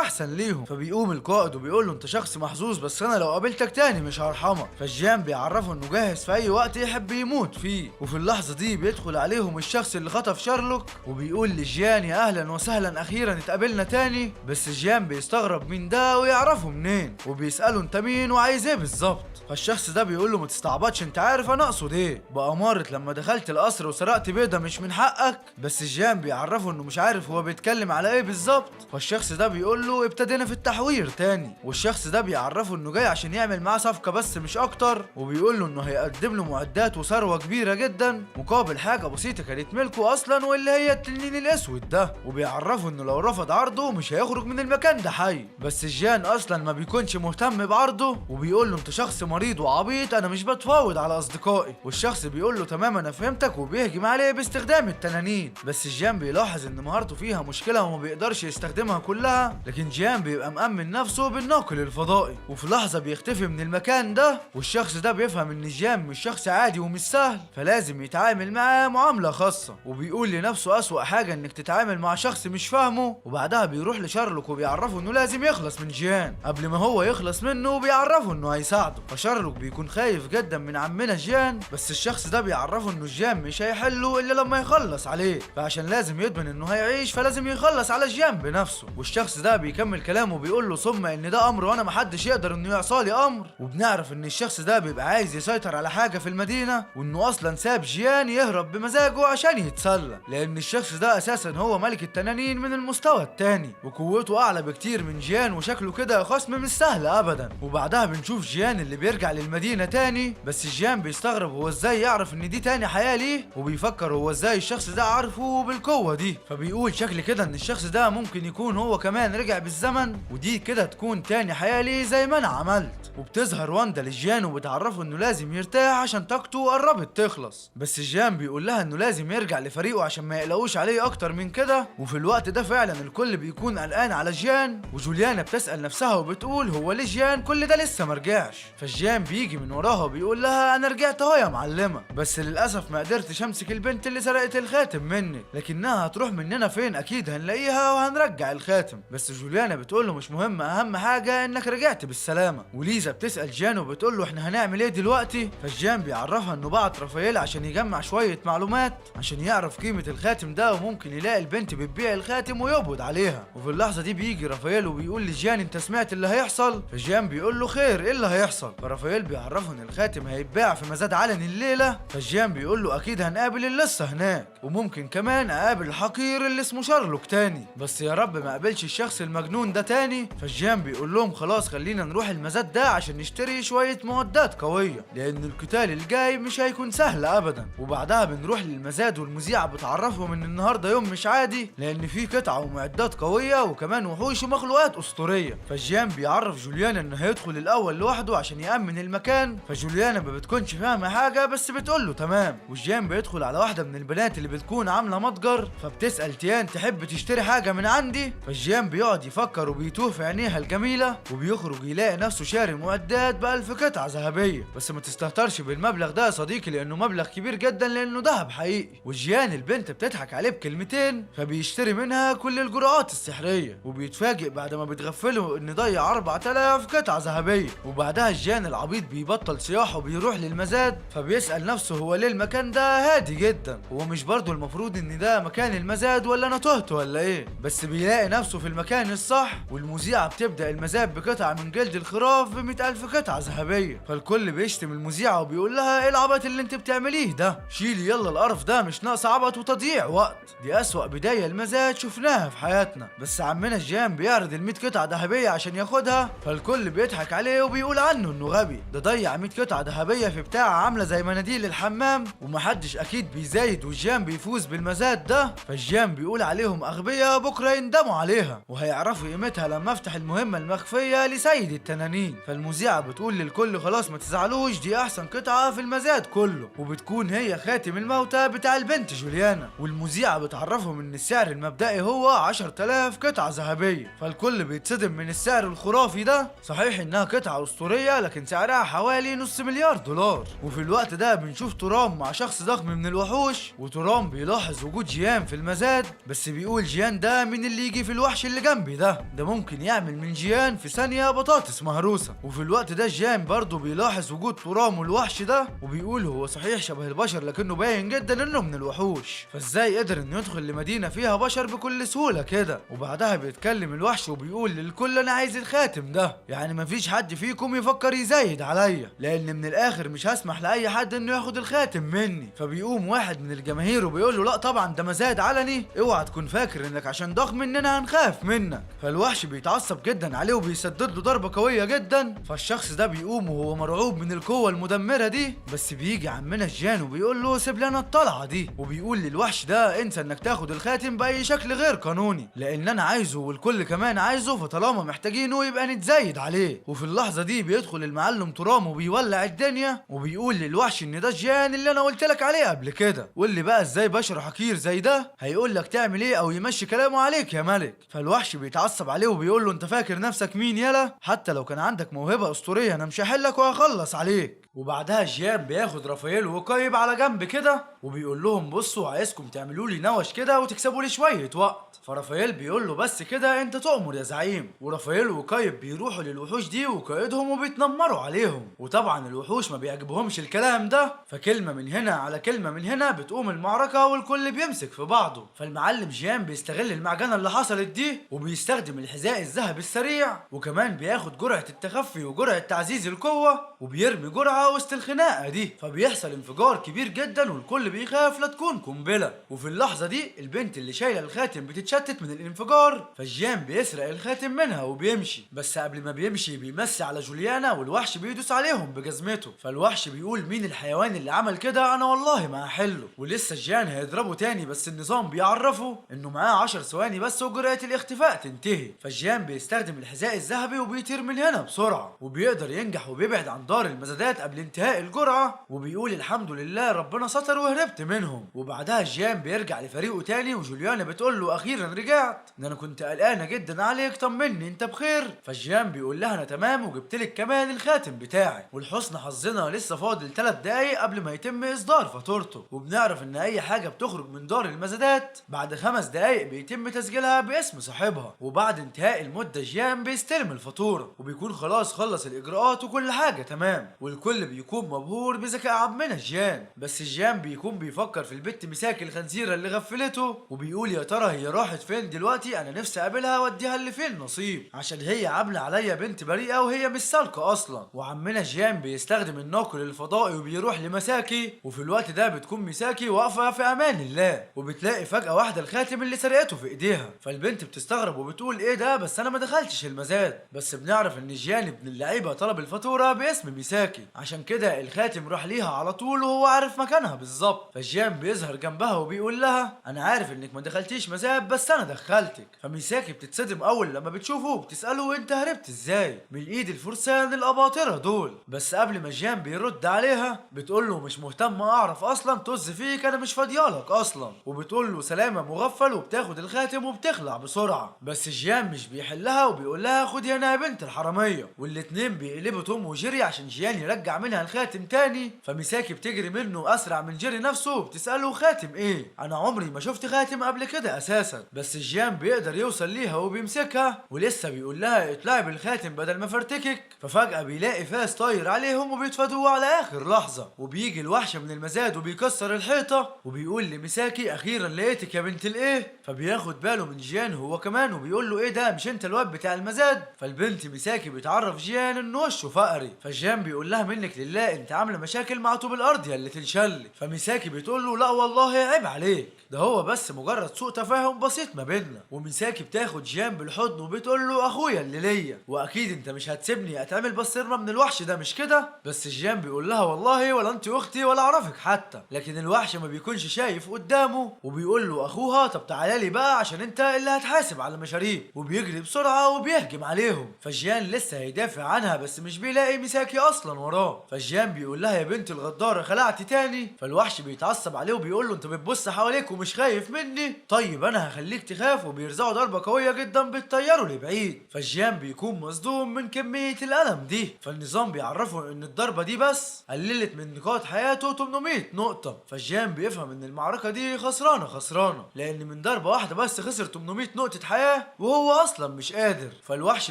احسن ليهم. فبيقوم القائد وبيقول له انت شخص محظوظ، بس انا لو قابلتك تاني مش هرحمك. فجيان بيعرفه انه جاهز في اي وقت يحب يموت فيه. وفي اللحظة دي بيدخل عليهم الشخص اللي خطف شارلوك وبيقول لجيان يا اهلا وسهلا، اخيرا اتقابلنا تاني. بس جيان بيستغرب مين ده ويعرفه منين، وبيسأله انت مين وعايز ايه بالظبط. فالشخص ده بيقول له ما تستعبطش، انت عارف انا اقصد ايه، بأمارة لما دخلت القصر وسرقت بيضة مش من حقك. بس جيان بيعرفه انه مش عارف هو بيتكلم على ايه بالظبط. فالشخص ده بيقول له ابتدينا في التحوير تاني. والشخص ده بيعرفه انه جاي عشان يعمل معاه صفقة بس مش اكتر، وبيقول له انه هيقدم له معدات وثروة كبيرة جدا مقابل حاجة بسيطة كانت ملكه اصلا، واللي هي التنين الاسود ده. وبيعرفه انه لو رفض عرضه مش هيخرج من المكان ده حي. بس جيان اصلا ما بيكونش مهتم بعرضه وبيقول له انت شخص مريض وعبيط، انا مش بتفاوض على اصدقائي. والشخص بيقول له تمام انا فهمتك، وبيهجم عليه باستخدام التنانين. بس جيان بيلاحظ ان مهارته فيها مشكلة وما بيقدرش يستخدمها كلها، لكن جيان بيبقى مأمن نفسه بالناقل الفضائي. وفي لحظة بيختفي من المكان ده، والشخص ده بيفهم ان جيان مش شخص عادي ومش سهل، فلازم يتعامل معاه معاملة خاصة. وبيقول لنفسه أسوأ حاجة انك تتعامل مع شخص مش فاهمه. وبعدها بيروح لشارلوك وبيعرفه انه لازم يخلص من جيان قبل ما هو يخلص منه، وبيعرفه انه هيساعده. فشارلوك بيكون خايف جدا من عمنا جيان، بس الشخص ده بيعرفه انه جيان مش هيحله الا لما يخلص عليه، فعشان لازم يضمن انه هيعيش فلازم يخلص على جيان بنفسه. والشخص ده بيكمل كلامه وبيقول له ثم ان ده امر وانا محدش يقدر انه يعصالي امر. وبنعرف ان الشخص ده بيبقى عايز يسيطر على حاجة في المدينة، وانه اصلا ساب جيان يهرب بمزاجه عشان يتسلى، لان الشخص ده اساسا هو ملك التنانين من المستوى الثاني وقوته اعلى بكتير من جيان، وشكله كده خصم مش سهل ابدا. وبعدها بنشوف جيان اللي بيرجع للمدينة تاني، بس جيان بيستغرب هو ازاي يعرف ان دي تاني حياة ليه، وبيفكر هو ازاي الشخص ده عارفه بالقوة دي. فبيقول شكل كده ان الشخص ده ممكن يكون هو كمان رجع بالزمن، ودي كده تكون تاني حياة ليه زي ما انا عملت. وبتظهر واندا لجيان وبتعرفه انه لازم يرتاح عشان طاقته قربت تخلص، بس جيان بيقول لها انه لازم يرجع لفريقه عشان ما يقلقوش عليه اكتر من كده. وفي الوقت ده فعلا الكل بيكون قلقان على جيان، وجوليانا بتسأل نفسها وبتقول هو ليه جيان كل ده لسه مرجعش؟ فجيان بيجي من وراها وبيقول لها انا رجعت اهو يا معلمة، بس للاسف ما قدرتش امسك البنت اللي سرقت الخاتم منك، لكنها هتروح مننا فين؟ اكيد هنلاقيها وهنرجع الخاتم. بس جوليانا بتقول له مش مهم، اهم حاجة انك رجعت بالسلامة. وليزا بتسأل جيان وبتقول له احنا هنعمل ايه دلوقتي؟ فجيان بيعرفها انه بعت رافائيل عشان يجمع شوية معلومات عشان يعرف قيمة الخاتم ده، وممكن يلاقي البنت بتبيع الخاتم ويقبض عليها. وفي اللحظة دي بيجي رافائيل وبيقول لجيان انت سمعت اللي هيحصل؟ فجيان بيقول له خير ايه اللي هيحصل؟ فرافائيل بيعرفه ان الخاتم هيتباع في مزاد علني الليلة. فجيان بيقول له اكيد هنقابل اللصة هناك، وممكن كمان اقابل الحقير اللي اسمه شارلوك تاني، بس يا رب ما اقابلش الشخص المجنون ده تاني. فجيان بيقول لهم خلاص خلينا نروح المزاد ده عشان نشتري شوية معدات قوية، لان القتال الجاي مش هيكون سهل ابدا. وبعدها بنروح للمزاد، والمذيعة بتعرفهم ان النهارده يوم مش عادي، لان في قطعة ومعدات قوية وكمان وحوش ومخلوقات اسطورية. فجيان بيعرف جوليانا انه هيدخل الاول لوحده عشان يأمن المكان، فجوليانا ما بتكونش فاهمة حاجة بس بتقول له تمام. وجيان بيدخل على واحدة من البنات اللي بتكون عاملة متجر، فبتسأل تيان تحب تشتري حاجة من عندي؟ فجيان بيقعد يفكر وبيتوه في عينيها الجميلة، وبيخرج يلاقي نفسه شاري معدات ب1000 قطعة ذهبية. بس ما تستهترش بالمبلغ ده يا صديقي، لانه مبلغ كبير جدا لانه ذهب حقيقي. وجيان البنت بتضحك عليه بكلمتين، فبيشتري منها كل الجرعات السحرية، وبيتفاجئ بعد ما بتغفله ان ضيع 4000 قطعة ذهبية. وبعدها جيان العبيط بيبطل صياح وبيروح للمزاد، فبيسأل نفسه هو ليه المكان ده هادي جدا؟ هو مش برضه المفروض ان ده مكان المزاد ولا انا تهت ولا ايه؟ بس بيلاقي نفسه في المكان الصح، والمذيعة بتبدأ المزاد بقطعة من جلد الخراف ب100,000 قطعة ذهبية. فالكل بيشتم المذيعة وبيقول لها ايه العبط اللي انت بتعمليه ده؟ شيلي يلا القرف ده، مش ناقص عبط وتضييع وقت، دي أسوأ بداية المزاد شفناها في حياتنا. بس عمنا جيان بيعرض ال100 قطعة ذهبية عشان ياخدها، فالكل بيضحك عليه وبيقول عنه انه غبي، ده ضيع 100 قطعة ذهبية في بتاعة عاملة زي مناديل الحمام، ومحدش اكيد بيزايد، وجيان بيفوز بالمزاد ده. فجيان بيقول عليهم اغبياء بكره يندموا عليها وهيعرفوا قيمتها لما افتح المهمة المخفية لسيد التنانين. فالمذيعة بتقول للكل خلاص ما تزعلوش، دي احسن قطعة في المزاد كله، وبتكون هي خاتم الموتى بتاع البنت جوليانا. والمذيعة بتعرفهم ان السعر المبدئي هو 10,000 10,000 قطعة ذهبية. فالكل بيتصدم من السعر الخرافي ده، صحيح انها قطعة اسطورية لكن سعرها حوالي 500,000 دولار. وفي الوقت ده بنشوف تورام مع شخص ضخم من الوحوش، وتورام بيلاحظ وجود جيان في المزاد، بس بيقول جيان ده من اللي يجي في الوحش اللي جنبي ده ممكن يعمل من جيان في ثانية بطاطس مهروسة. وفي الوقت ده جيان برضه بيلاحظ وجود تورام والوحش ده، وبيقول هو صحيح شبه البشر لكنه باين جدا انه من الوحوش، فازاي قدر انه يدخل لمدينة فيها بشر بكل سهولة كده؟ وبعدها بيتكلم الوحش وبيقول للكل انا عايز الخاتم ده، يعني مفيش حد فيكم يفكر يزايد عليا، لان من الاخر مش هسمح لاي حد انه ياخد الخاتم مني. فبيقوم واحد من الجماهير وبيقول له لا طبعا ده مزاد علني، اوعى تكون فاكر انك عشان ضخم اننا هنخاف منك. فالوحش بيتعصب جدا عليه وبيسدد له ضربة قوية جدا، فالشخص ده بيقوم وهو مرعوب من القوة المدمرة دي، بس بيجي عمنا جيان وبيقول له سيب لنا الطلعة دي، وبيقول للوحش ده انسى انك تاخد الخاتم باي شكل غير قانوني، لان انا عايزه والكل كمان عايزه، فطالما محتاجينه يبقى نتزايد عليه. وفي اللحظة دي بيدخل المعلم ترام وبيولع الدنيا، وبيقول للوحش ان ده جيان اللي انا قلت لك عليه قبل كده، واللي بقى ازاي بشر حقير زي ده هيقول لك تعمل ايه او يمشي كلامه عليك يا ملك. فالوحش بيتعصب عليه وبيقول له انت فاكر نفسك مين يلا، حتى لو كان عندك موهبة اسطورية انا مش هحلك وهخلص عليك. وبعدها جيان بياخد رافائيل وقايب على جنب كده وبيقول لهم بصوا عايزكم تعملوا لي نوش كده وتكسبوا لي شوية وقت. فرافائيل بيقول له بس كده انت تؤمر يا زعيم. ورافائيل وقايب بيروحوا للوحوش دي وقائدهم وبيتنمروا عليهم، وطبعا الوحوش ما بيعجبهمش الكلام ده، فكلمة من هنا على كلمة من هنا بتقوم المعركة والكل بيمسك في بعضه. فالمعلم جيان بيستغل المعجنة اللي حصلت دي وبيستخدم الحذاء الذهبي السريع، وكمان بياخد جرعة التخفي وجرعة تعزيز القوة وبيرمي جرعة وسط الخناقة دي، فبيحصل انفجار كبير جدا والكل بيخاف لا تكون قنبلة. وفي اللحظة دي البنت اللي شايلة الخاتم بتتشتت من الانفجار، فجيان بيسرق الخاتم منها وبيمشي، بس قبل ما بيمشي بيمسي على جوليانا والوحش بيدوس عليهم بجزمته. فالوحش بيقول مين الحيوان اللي عمل كده، انا والله ما هحله. ولسه جيان هيضربه تاني، بس النظام بيعرفه انه معاه 10 ثواني بس وجرعة الاختفاء تنتهي. فجيان بيستخدم الحذاء الذهبي وبيطير من هنا بسرعة، وبيقدر ينجح وبيبعد عن دار المزادات قبل انتهاء الجرعة، وبيقول الحمد لله ربنا ستر وهربت منهم. وبعدها جيان بيرجع لفريقه تاني، وجوليانا بتقول له اخيرا رجعت، ده انا كنت قلقانة جدا عليك، طمني انت بخير. فجيان بيقول لها انا تمام وجبت لك كمان الخاتم بتاعي، ولحسن حظنا لسه فاضل 3 دقايق قبل ما يتم اصدار فاتورته. وبنعرف ان اي حاجة بتخرج من دار المزادات بعد 5 دقايق بيتم تسجيلها باسم صاحبها، وبعد انتهاء المدة جيان بيستلم الفاتورة وبيكون خلاص خلص الاجراءات وكل حاجة تمام، والكل بيكون مبهور بذكاء عمنا جيان. بس جيان بيكون بيفكر في البت ميساكي الخنزيره اللي غفلته، وبيقول يا ترى هي راحت فين دلوقتي، انا نفسي اقابلها واديها اللي فيه النصيب، عشان هي عامله عليا بنت بريئة وهي مش سالكة اصلا. وعمنا جيان بيستخدم الناقل الفضائي وبيروح لمساكي، وفي الوقت ده بتكون ميساكي واقفة في امان الله، وبتلاقي فجاة واحدة الخاتم اللي سرقته في ايديها. فالبنت بتستغرب وبتقول ايه ده، بس انا ما دخلتش المزاد. بس بنعرف ان جيان ابن اللعيبة طلب الفاتورة باسم ميساكي، عشان كده الخاتم راح ليها على طول وهو عارف مكانها بالظبط. فجيان بيظهر جنبها وبيقول لها انا عارف انك ما دخلتيش مزاد بس انا دخلتك. فميساكي بتتصدم اول لما بتشوفه وبتساله انت هربت ازاي من ايد الفرسان الاباطره دول. بس قبل ما جيان بيرد عليها بتقول له مش مهتم اعرف اصلا، طز فيك انا مش فاضيالك اصلا، وبتقول له سلامه مغفل، وبتاخد الخاتم وبتخلع بسرعة. بس جيان مش بيحلها وبيقول لها خدي هنا يا بنت الحرامية، والاتنين بيقلبوا توم وجيري عشان جيان يرجع منها الخاتم تاني. فميساكي بتجري منه اسرع من جيري نفسه وبتساله خاتم ايه، انا عمري ما شفت خاتم قبل كده اساسا. بس جيان بيقدر يوصل ليها وبيمسكها، ولسه بيقول لها اطلعي بالخاتم بدل ما فرتكك. ففجأة بيلاقي فاس طاير عليهم وبيتفادوه على اخر لحظة، وبيجي الوحش من المزاد وبيكسر الحيطة وبيقول لميساكي اخيرا لقيتك يا بنت الايه. فبياخد باله من جيان هو كمان وبيقول له ايه ده، مش انت الواد بتاع المزاد؟ فالبنت ميساكي بتعرف جيان انه وشه فقري. فجيان بيقول لها منك لله انت عامله مشاكل مع طوب الارض يا اللي تنشل. فميساكي بتقول له لا والله عيب عليك، ده هو بس مجرد سوء تفاهم بسيط ما بيننا. وميساكي بتاخد جيان بالحضن وبتقول له اخويا اللي ليا، واكيد انت مش هتسيبني اتعمل بصيرنا من الوحش ده مش كده؟ بس جيان بيقول لها والله ولا انت اختي ولا اعرفك حتى. لكن الوحش ما بيكونش شايف قدامه وبيقول له اخوها طب تعالى لي بقى عشان انت اللي هتحاسب على مشاريب، وبيجري بسرعة وبيهجم عليهم. فجيان لسه هيدافع عنها بس مش بيلاقي ميساكي اصلا وراه. فجيان بيقول لها يا بنت الغداره خلعتي تاني. فالوحش بيتعصب عليه وبيقول له انت بتبص حواليك ومش خايف مني، طيب انا هخليك تخاف، وبيرزعه ضربه قوية جدا بتطيره لبعيد. فجيان بيكون مصدوم من كمية الالم دي. فالنظام بيعرفه ان الضربة دي بس قللت من نقاط حياته 800 نقطة. فجيان بيفهم ان المعركة دي خسرانة خسرانة، لان من ضربه واحدة بس خسر 800 نقطة حياة وهو اصلا مش قادر. فالوحش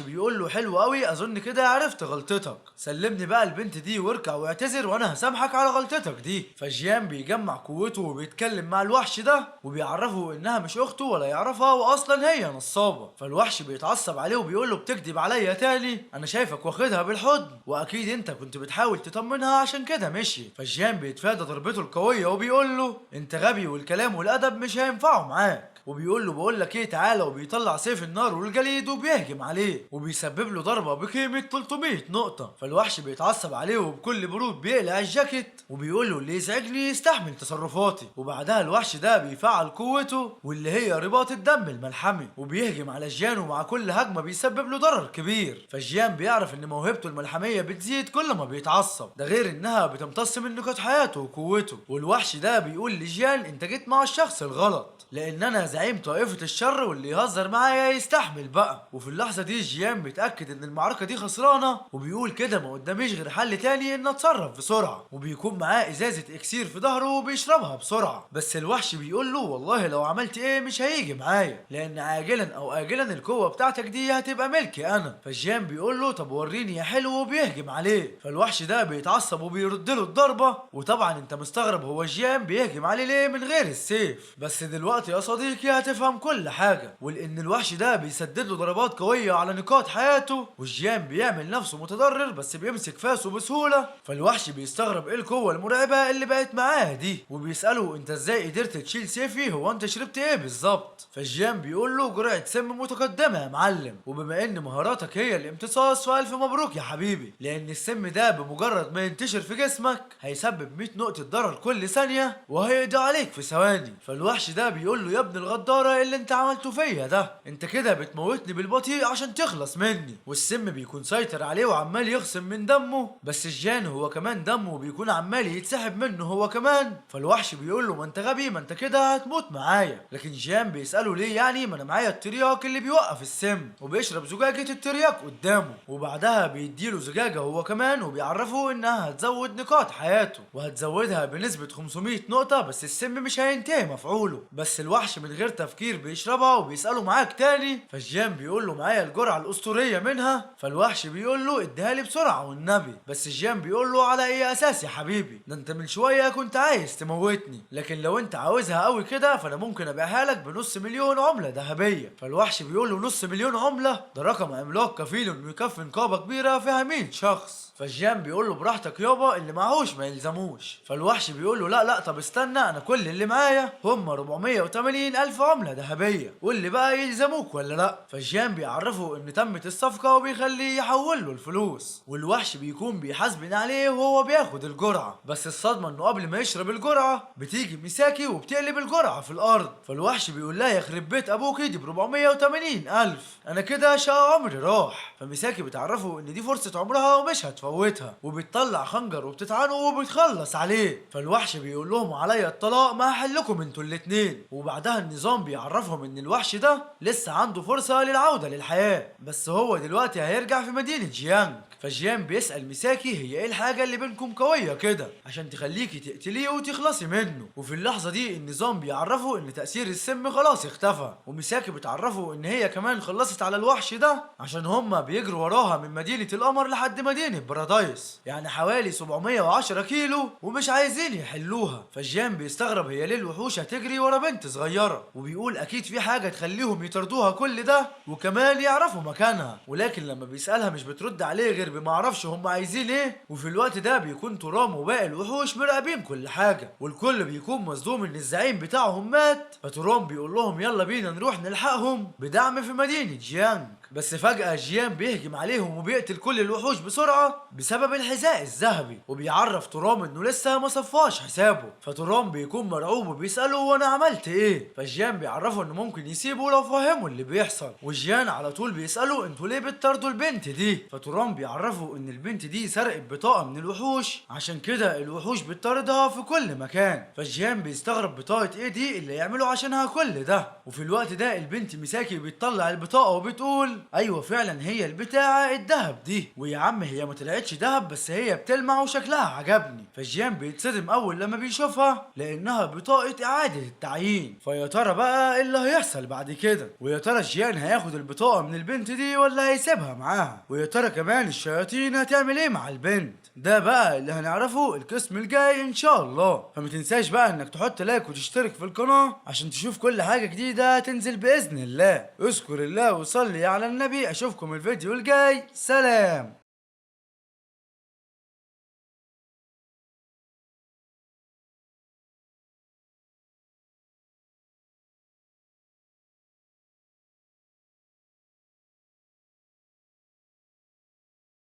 بيقول له حلو قوي، اظن كده عرفت غلطتك، سلمني بقى البنت دي واركع واعتذر وانا هسامحك على غلطتك دي. فجيان بيجمع قوته وبيتكلم مع الوحش ده وبيعرفه انها مش اخته ولا يعرفها واصلا هي نصابه. فالوحش بيتعصب عليه وبيقول له بتكذب عليا تاني، انا شايفك واخدها بالحضن واكيد انت كنت بتحاول تطمنها عشان كده مشي. فجيان بيتفادى ضربته القوية وبيقول له انت غبي والكلام والادب مش هينفعوا معاك، وبيقول له بقول لك ايه تعالى، وبيطلع سيف النار والجليد وبيهجم عليه وبيسبب له ضربه بقيمة 300 نقطة. فالوحش بيتعصب عليه وبكل برود بيقلع الجاكيت وبيقول له اللي يزعجني يستحمل تصرفاتي. وبعدها الوحش ده بيفعل قوته واللي هي رباط الدم الملحمي وبيهجم على جيان، ومع كل هجمة بيسبب له ضرر كبير. فجيان بيعرف ان موهبته الملحميه بتزيد كل ما بيتعصب، ده غير انها بتمتص من نقاط حياته وقوته. والوحش ده بيقول لجيان انت جيت مع الشخص الغلط، لان انا زعيم طائفة الشر واللي يهزر معايا يستحمل بقى. وفي اللحظة دي جيان بيتأكد ان المعركة دي خسرانة وبيقول كده ما قداميش غير حل تاني ان اتصرف بسرعة، وبيكون معاه ازازة اكسير في ظهره وبيشربها بسرعة. بس الوحش بيقول له والله لو عملت ايه مش هيجي معايا، لان عاجلا او اجلا القوة بتاعتك دي هتبقى ملكي انا. فجيان بيقول له طب وريني يا حلو، وبيهجم عليه. فالوحش ده بيتعصب وبيرد له الضربة، وطبعا انت مستغرب هو جيان بيهجم عليه ليه من غير السيف، بس دلوقتي يا صديقي هتفهم كل حاجة. ولان الوحش ده بيسدد له ضربات قوية على نقاط حياته، وجيان بيعمل نفسه متضرر بس بيمسك فاسه بسهولة. فالوحش بيستغرب ايه القوة المرعبة اللي بقت معاه دي، وبيسأله انت ازاي قدرت تشيل سيفي، هو انت شربت ايه بالظبط؟ فجيان بيقول له جرعة سم متقدمة يا معلم، وبما ان مهاراتك هي الامتصاص فالف مبروك يا حبيبي، لان السم ده بمجرد ما ينتشر في جسمك هيسبب 100 نقطة ضرر كل ثانية وهيقضي عليك في ثواني. فالوحش ده بيقول له يا ابن الغدارة اللي انت عملته فيا ده، انت كده بتموتني بالبطيء عشان تخلص مني. والسم بيكون سيطر عليه وعمال يخصم من دمه، بس جيان هو كمان دمه بيكون عمال يتسحب منه هو كمان. فالوحش بيقول له ما انت غبي، ما انت كده هتموت معايا. لكن جيان بيسأله ليه يعني، ما انا معايا الترياق اللي بيوقف السم، وبيشرب زجاجة الترياق قدامه. وبعدها بيديله زجاجة هو كمان وبيعرفه انها هتزود نقاط حياته وهتزودها بنسبة 500 نقطة، بس السم مش هينتهي مفعوله. بس الوحش من غير تفكير بيشربها وبيسأله معاك تاني؟ فجيان بيقول له معايا الجرعة الأسطورية منها. فالوحش بيقول له اديها لي بسرعة والنبي. بس جيان بيقول له على اي اساس يا حبيبي، ده انت من شوية كنت عايز تموتني، لكن لو انت عاوزها قوي كده فانا ممكن ابيعها لك ب500,000 عملة ذهبية. فالوحش بيقول له 500,000 عملة؟ ده رقم عملاق كفيل انه يكفي نقابة كبيرة فيها 100 شخص. فجيان بيقول له براحتك يابا، اللي معهوش ما يلزموش. فالوحش بيقول له لا لا طب استنى، انا كل اللي معايا هم 480,000 عملة ذهبية، واللي بقى يلزموك ولا لا؟ فجيان بيعرفه ان تمت الصفقة وبيخليه يحول له الفلوس، والوحش بيكون بيحاسبن عليه وهو بياخد الجرعة. بس الصدمة انه قبل ما يشرب الجرعة بتيجي ميساكي وبتقلب الجرعة في الارض. فالوحش بيقول لها يخرب بيت ابوكي، دي ب 480,000، انا كده شقى عمري راح. فميساكي بتعرفه ان دي فرصة عمرها ومش هتفوتها، وبتطلع خنجر وبتطعنه وبتخلص عليه. فالوحش بيقول لهم عليا الطلاق ما هحلكم انتوا الاتنين. وبعدها النظام بيعرفهم ان الوحش ده لسه عنده فرصة للعودة للحياة، بس هو دلوقتي هيرجع في مدينة جيانج. فجيان بيسأل ميساكي هي ايه الحاجة اللي بينكم قوية كده عشان تخليكي تقتليه وتخلصي منه. وفي اللحظة دي النظام بيعرفه ان تأثير السم خلاص اختفى، وميساكي بتعرفه ان هي كمان خلصت على الوحش ده عشان هما بيجروا وراها من مدينة القمر لحد مدينة بارادايس، يعني حوالي 710 كيلو، ومش عايزين يحلوها. فجيان بيستغرب هي ليه الوحوش هتجري ورا بنت صغيرة، وبيقول اكيد في حاجة تخليهم يطردوها كل ده وكمان يعرفوا مكانها. ولكن لما بيسألها مش بترد عليه غير بمعرفش هم عايزين ايه. وفي الوقت ده بيكون ترام وباقي الوحوش مراقبين كل حاجة، والكل بيكون مصدوم ان الزعيم بتاعهم مات. فترام بيقول لهم يلا بينا نروح نلحقهم بدعم في مدينة جيانج. بس فجأة جيان بيهجم عليهم وبيقتل كل الوحوش بسرعة بسبب الحذاء الذهبي، وبيعرف ترام انه لسه ما صفاش حسابه. فترام بيكون مرعوب وبيسأله وانا عملت ايه؟ فجيان بيعرفه انه ممكن يسيبه لو فهمه اللي بيحصل. وجيان على طول بيسأله انتوا ليه بتطاردوا البنت دي؟ فترام بيعرفه ان البنت دي سرقت بطاقة من الوحوش، عشان كده الوحوش بتطاردها في كل مكان. فجيان بيستغرب بطاقة ايه دي اللي يعملوا عشانها كل ده؟ ده. وفي الوقت ده البنت ميساكي بتطلع البطاقة وبتقول ايوه فعلا هي البتاعه الذهب دي، ويا عم هي ما طلعتش ذهب بس هي بتلمع وشكلها عجبني. فجيان بيتصدم اول لما بيشوفها لانها بطاقة اعاده التعيين. فيا ترى بقى ايه اللي هيحصل بعد كده؟ ويا ترى جيان هياخد البطاقة من البنت دي ولا هيسيبها معاها؟ ويا ترى كمان الشياطين هتعمل ايه مع البنت؟ ده بقى اللي هنعرفه القسم الجاي ان شاء الله. فما تنساش بقى انك تحط like وتشترك في القناة عشان تشوف كل حاجة جديدة تنزل بإذن الله. اذكر الله وصلي على النبي. اشوفكم الفيديو الجاي، سلام.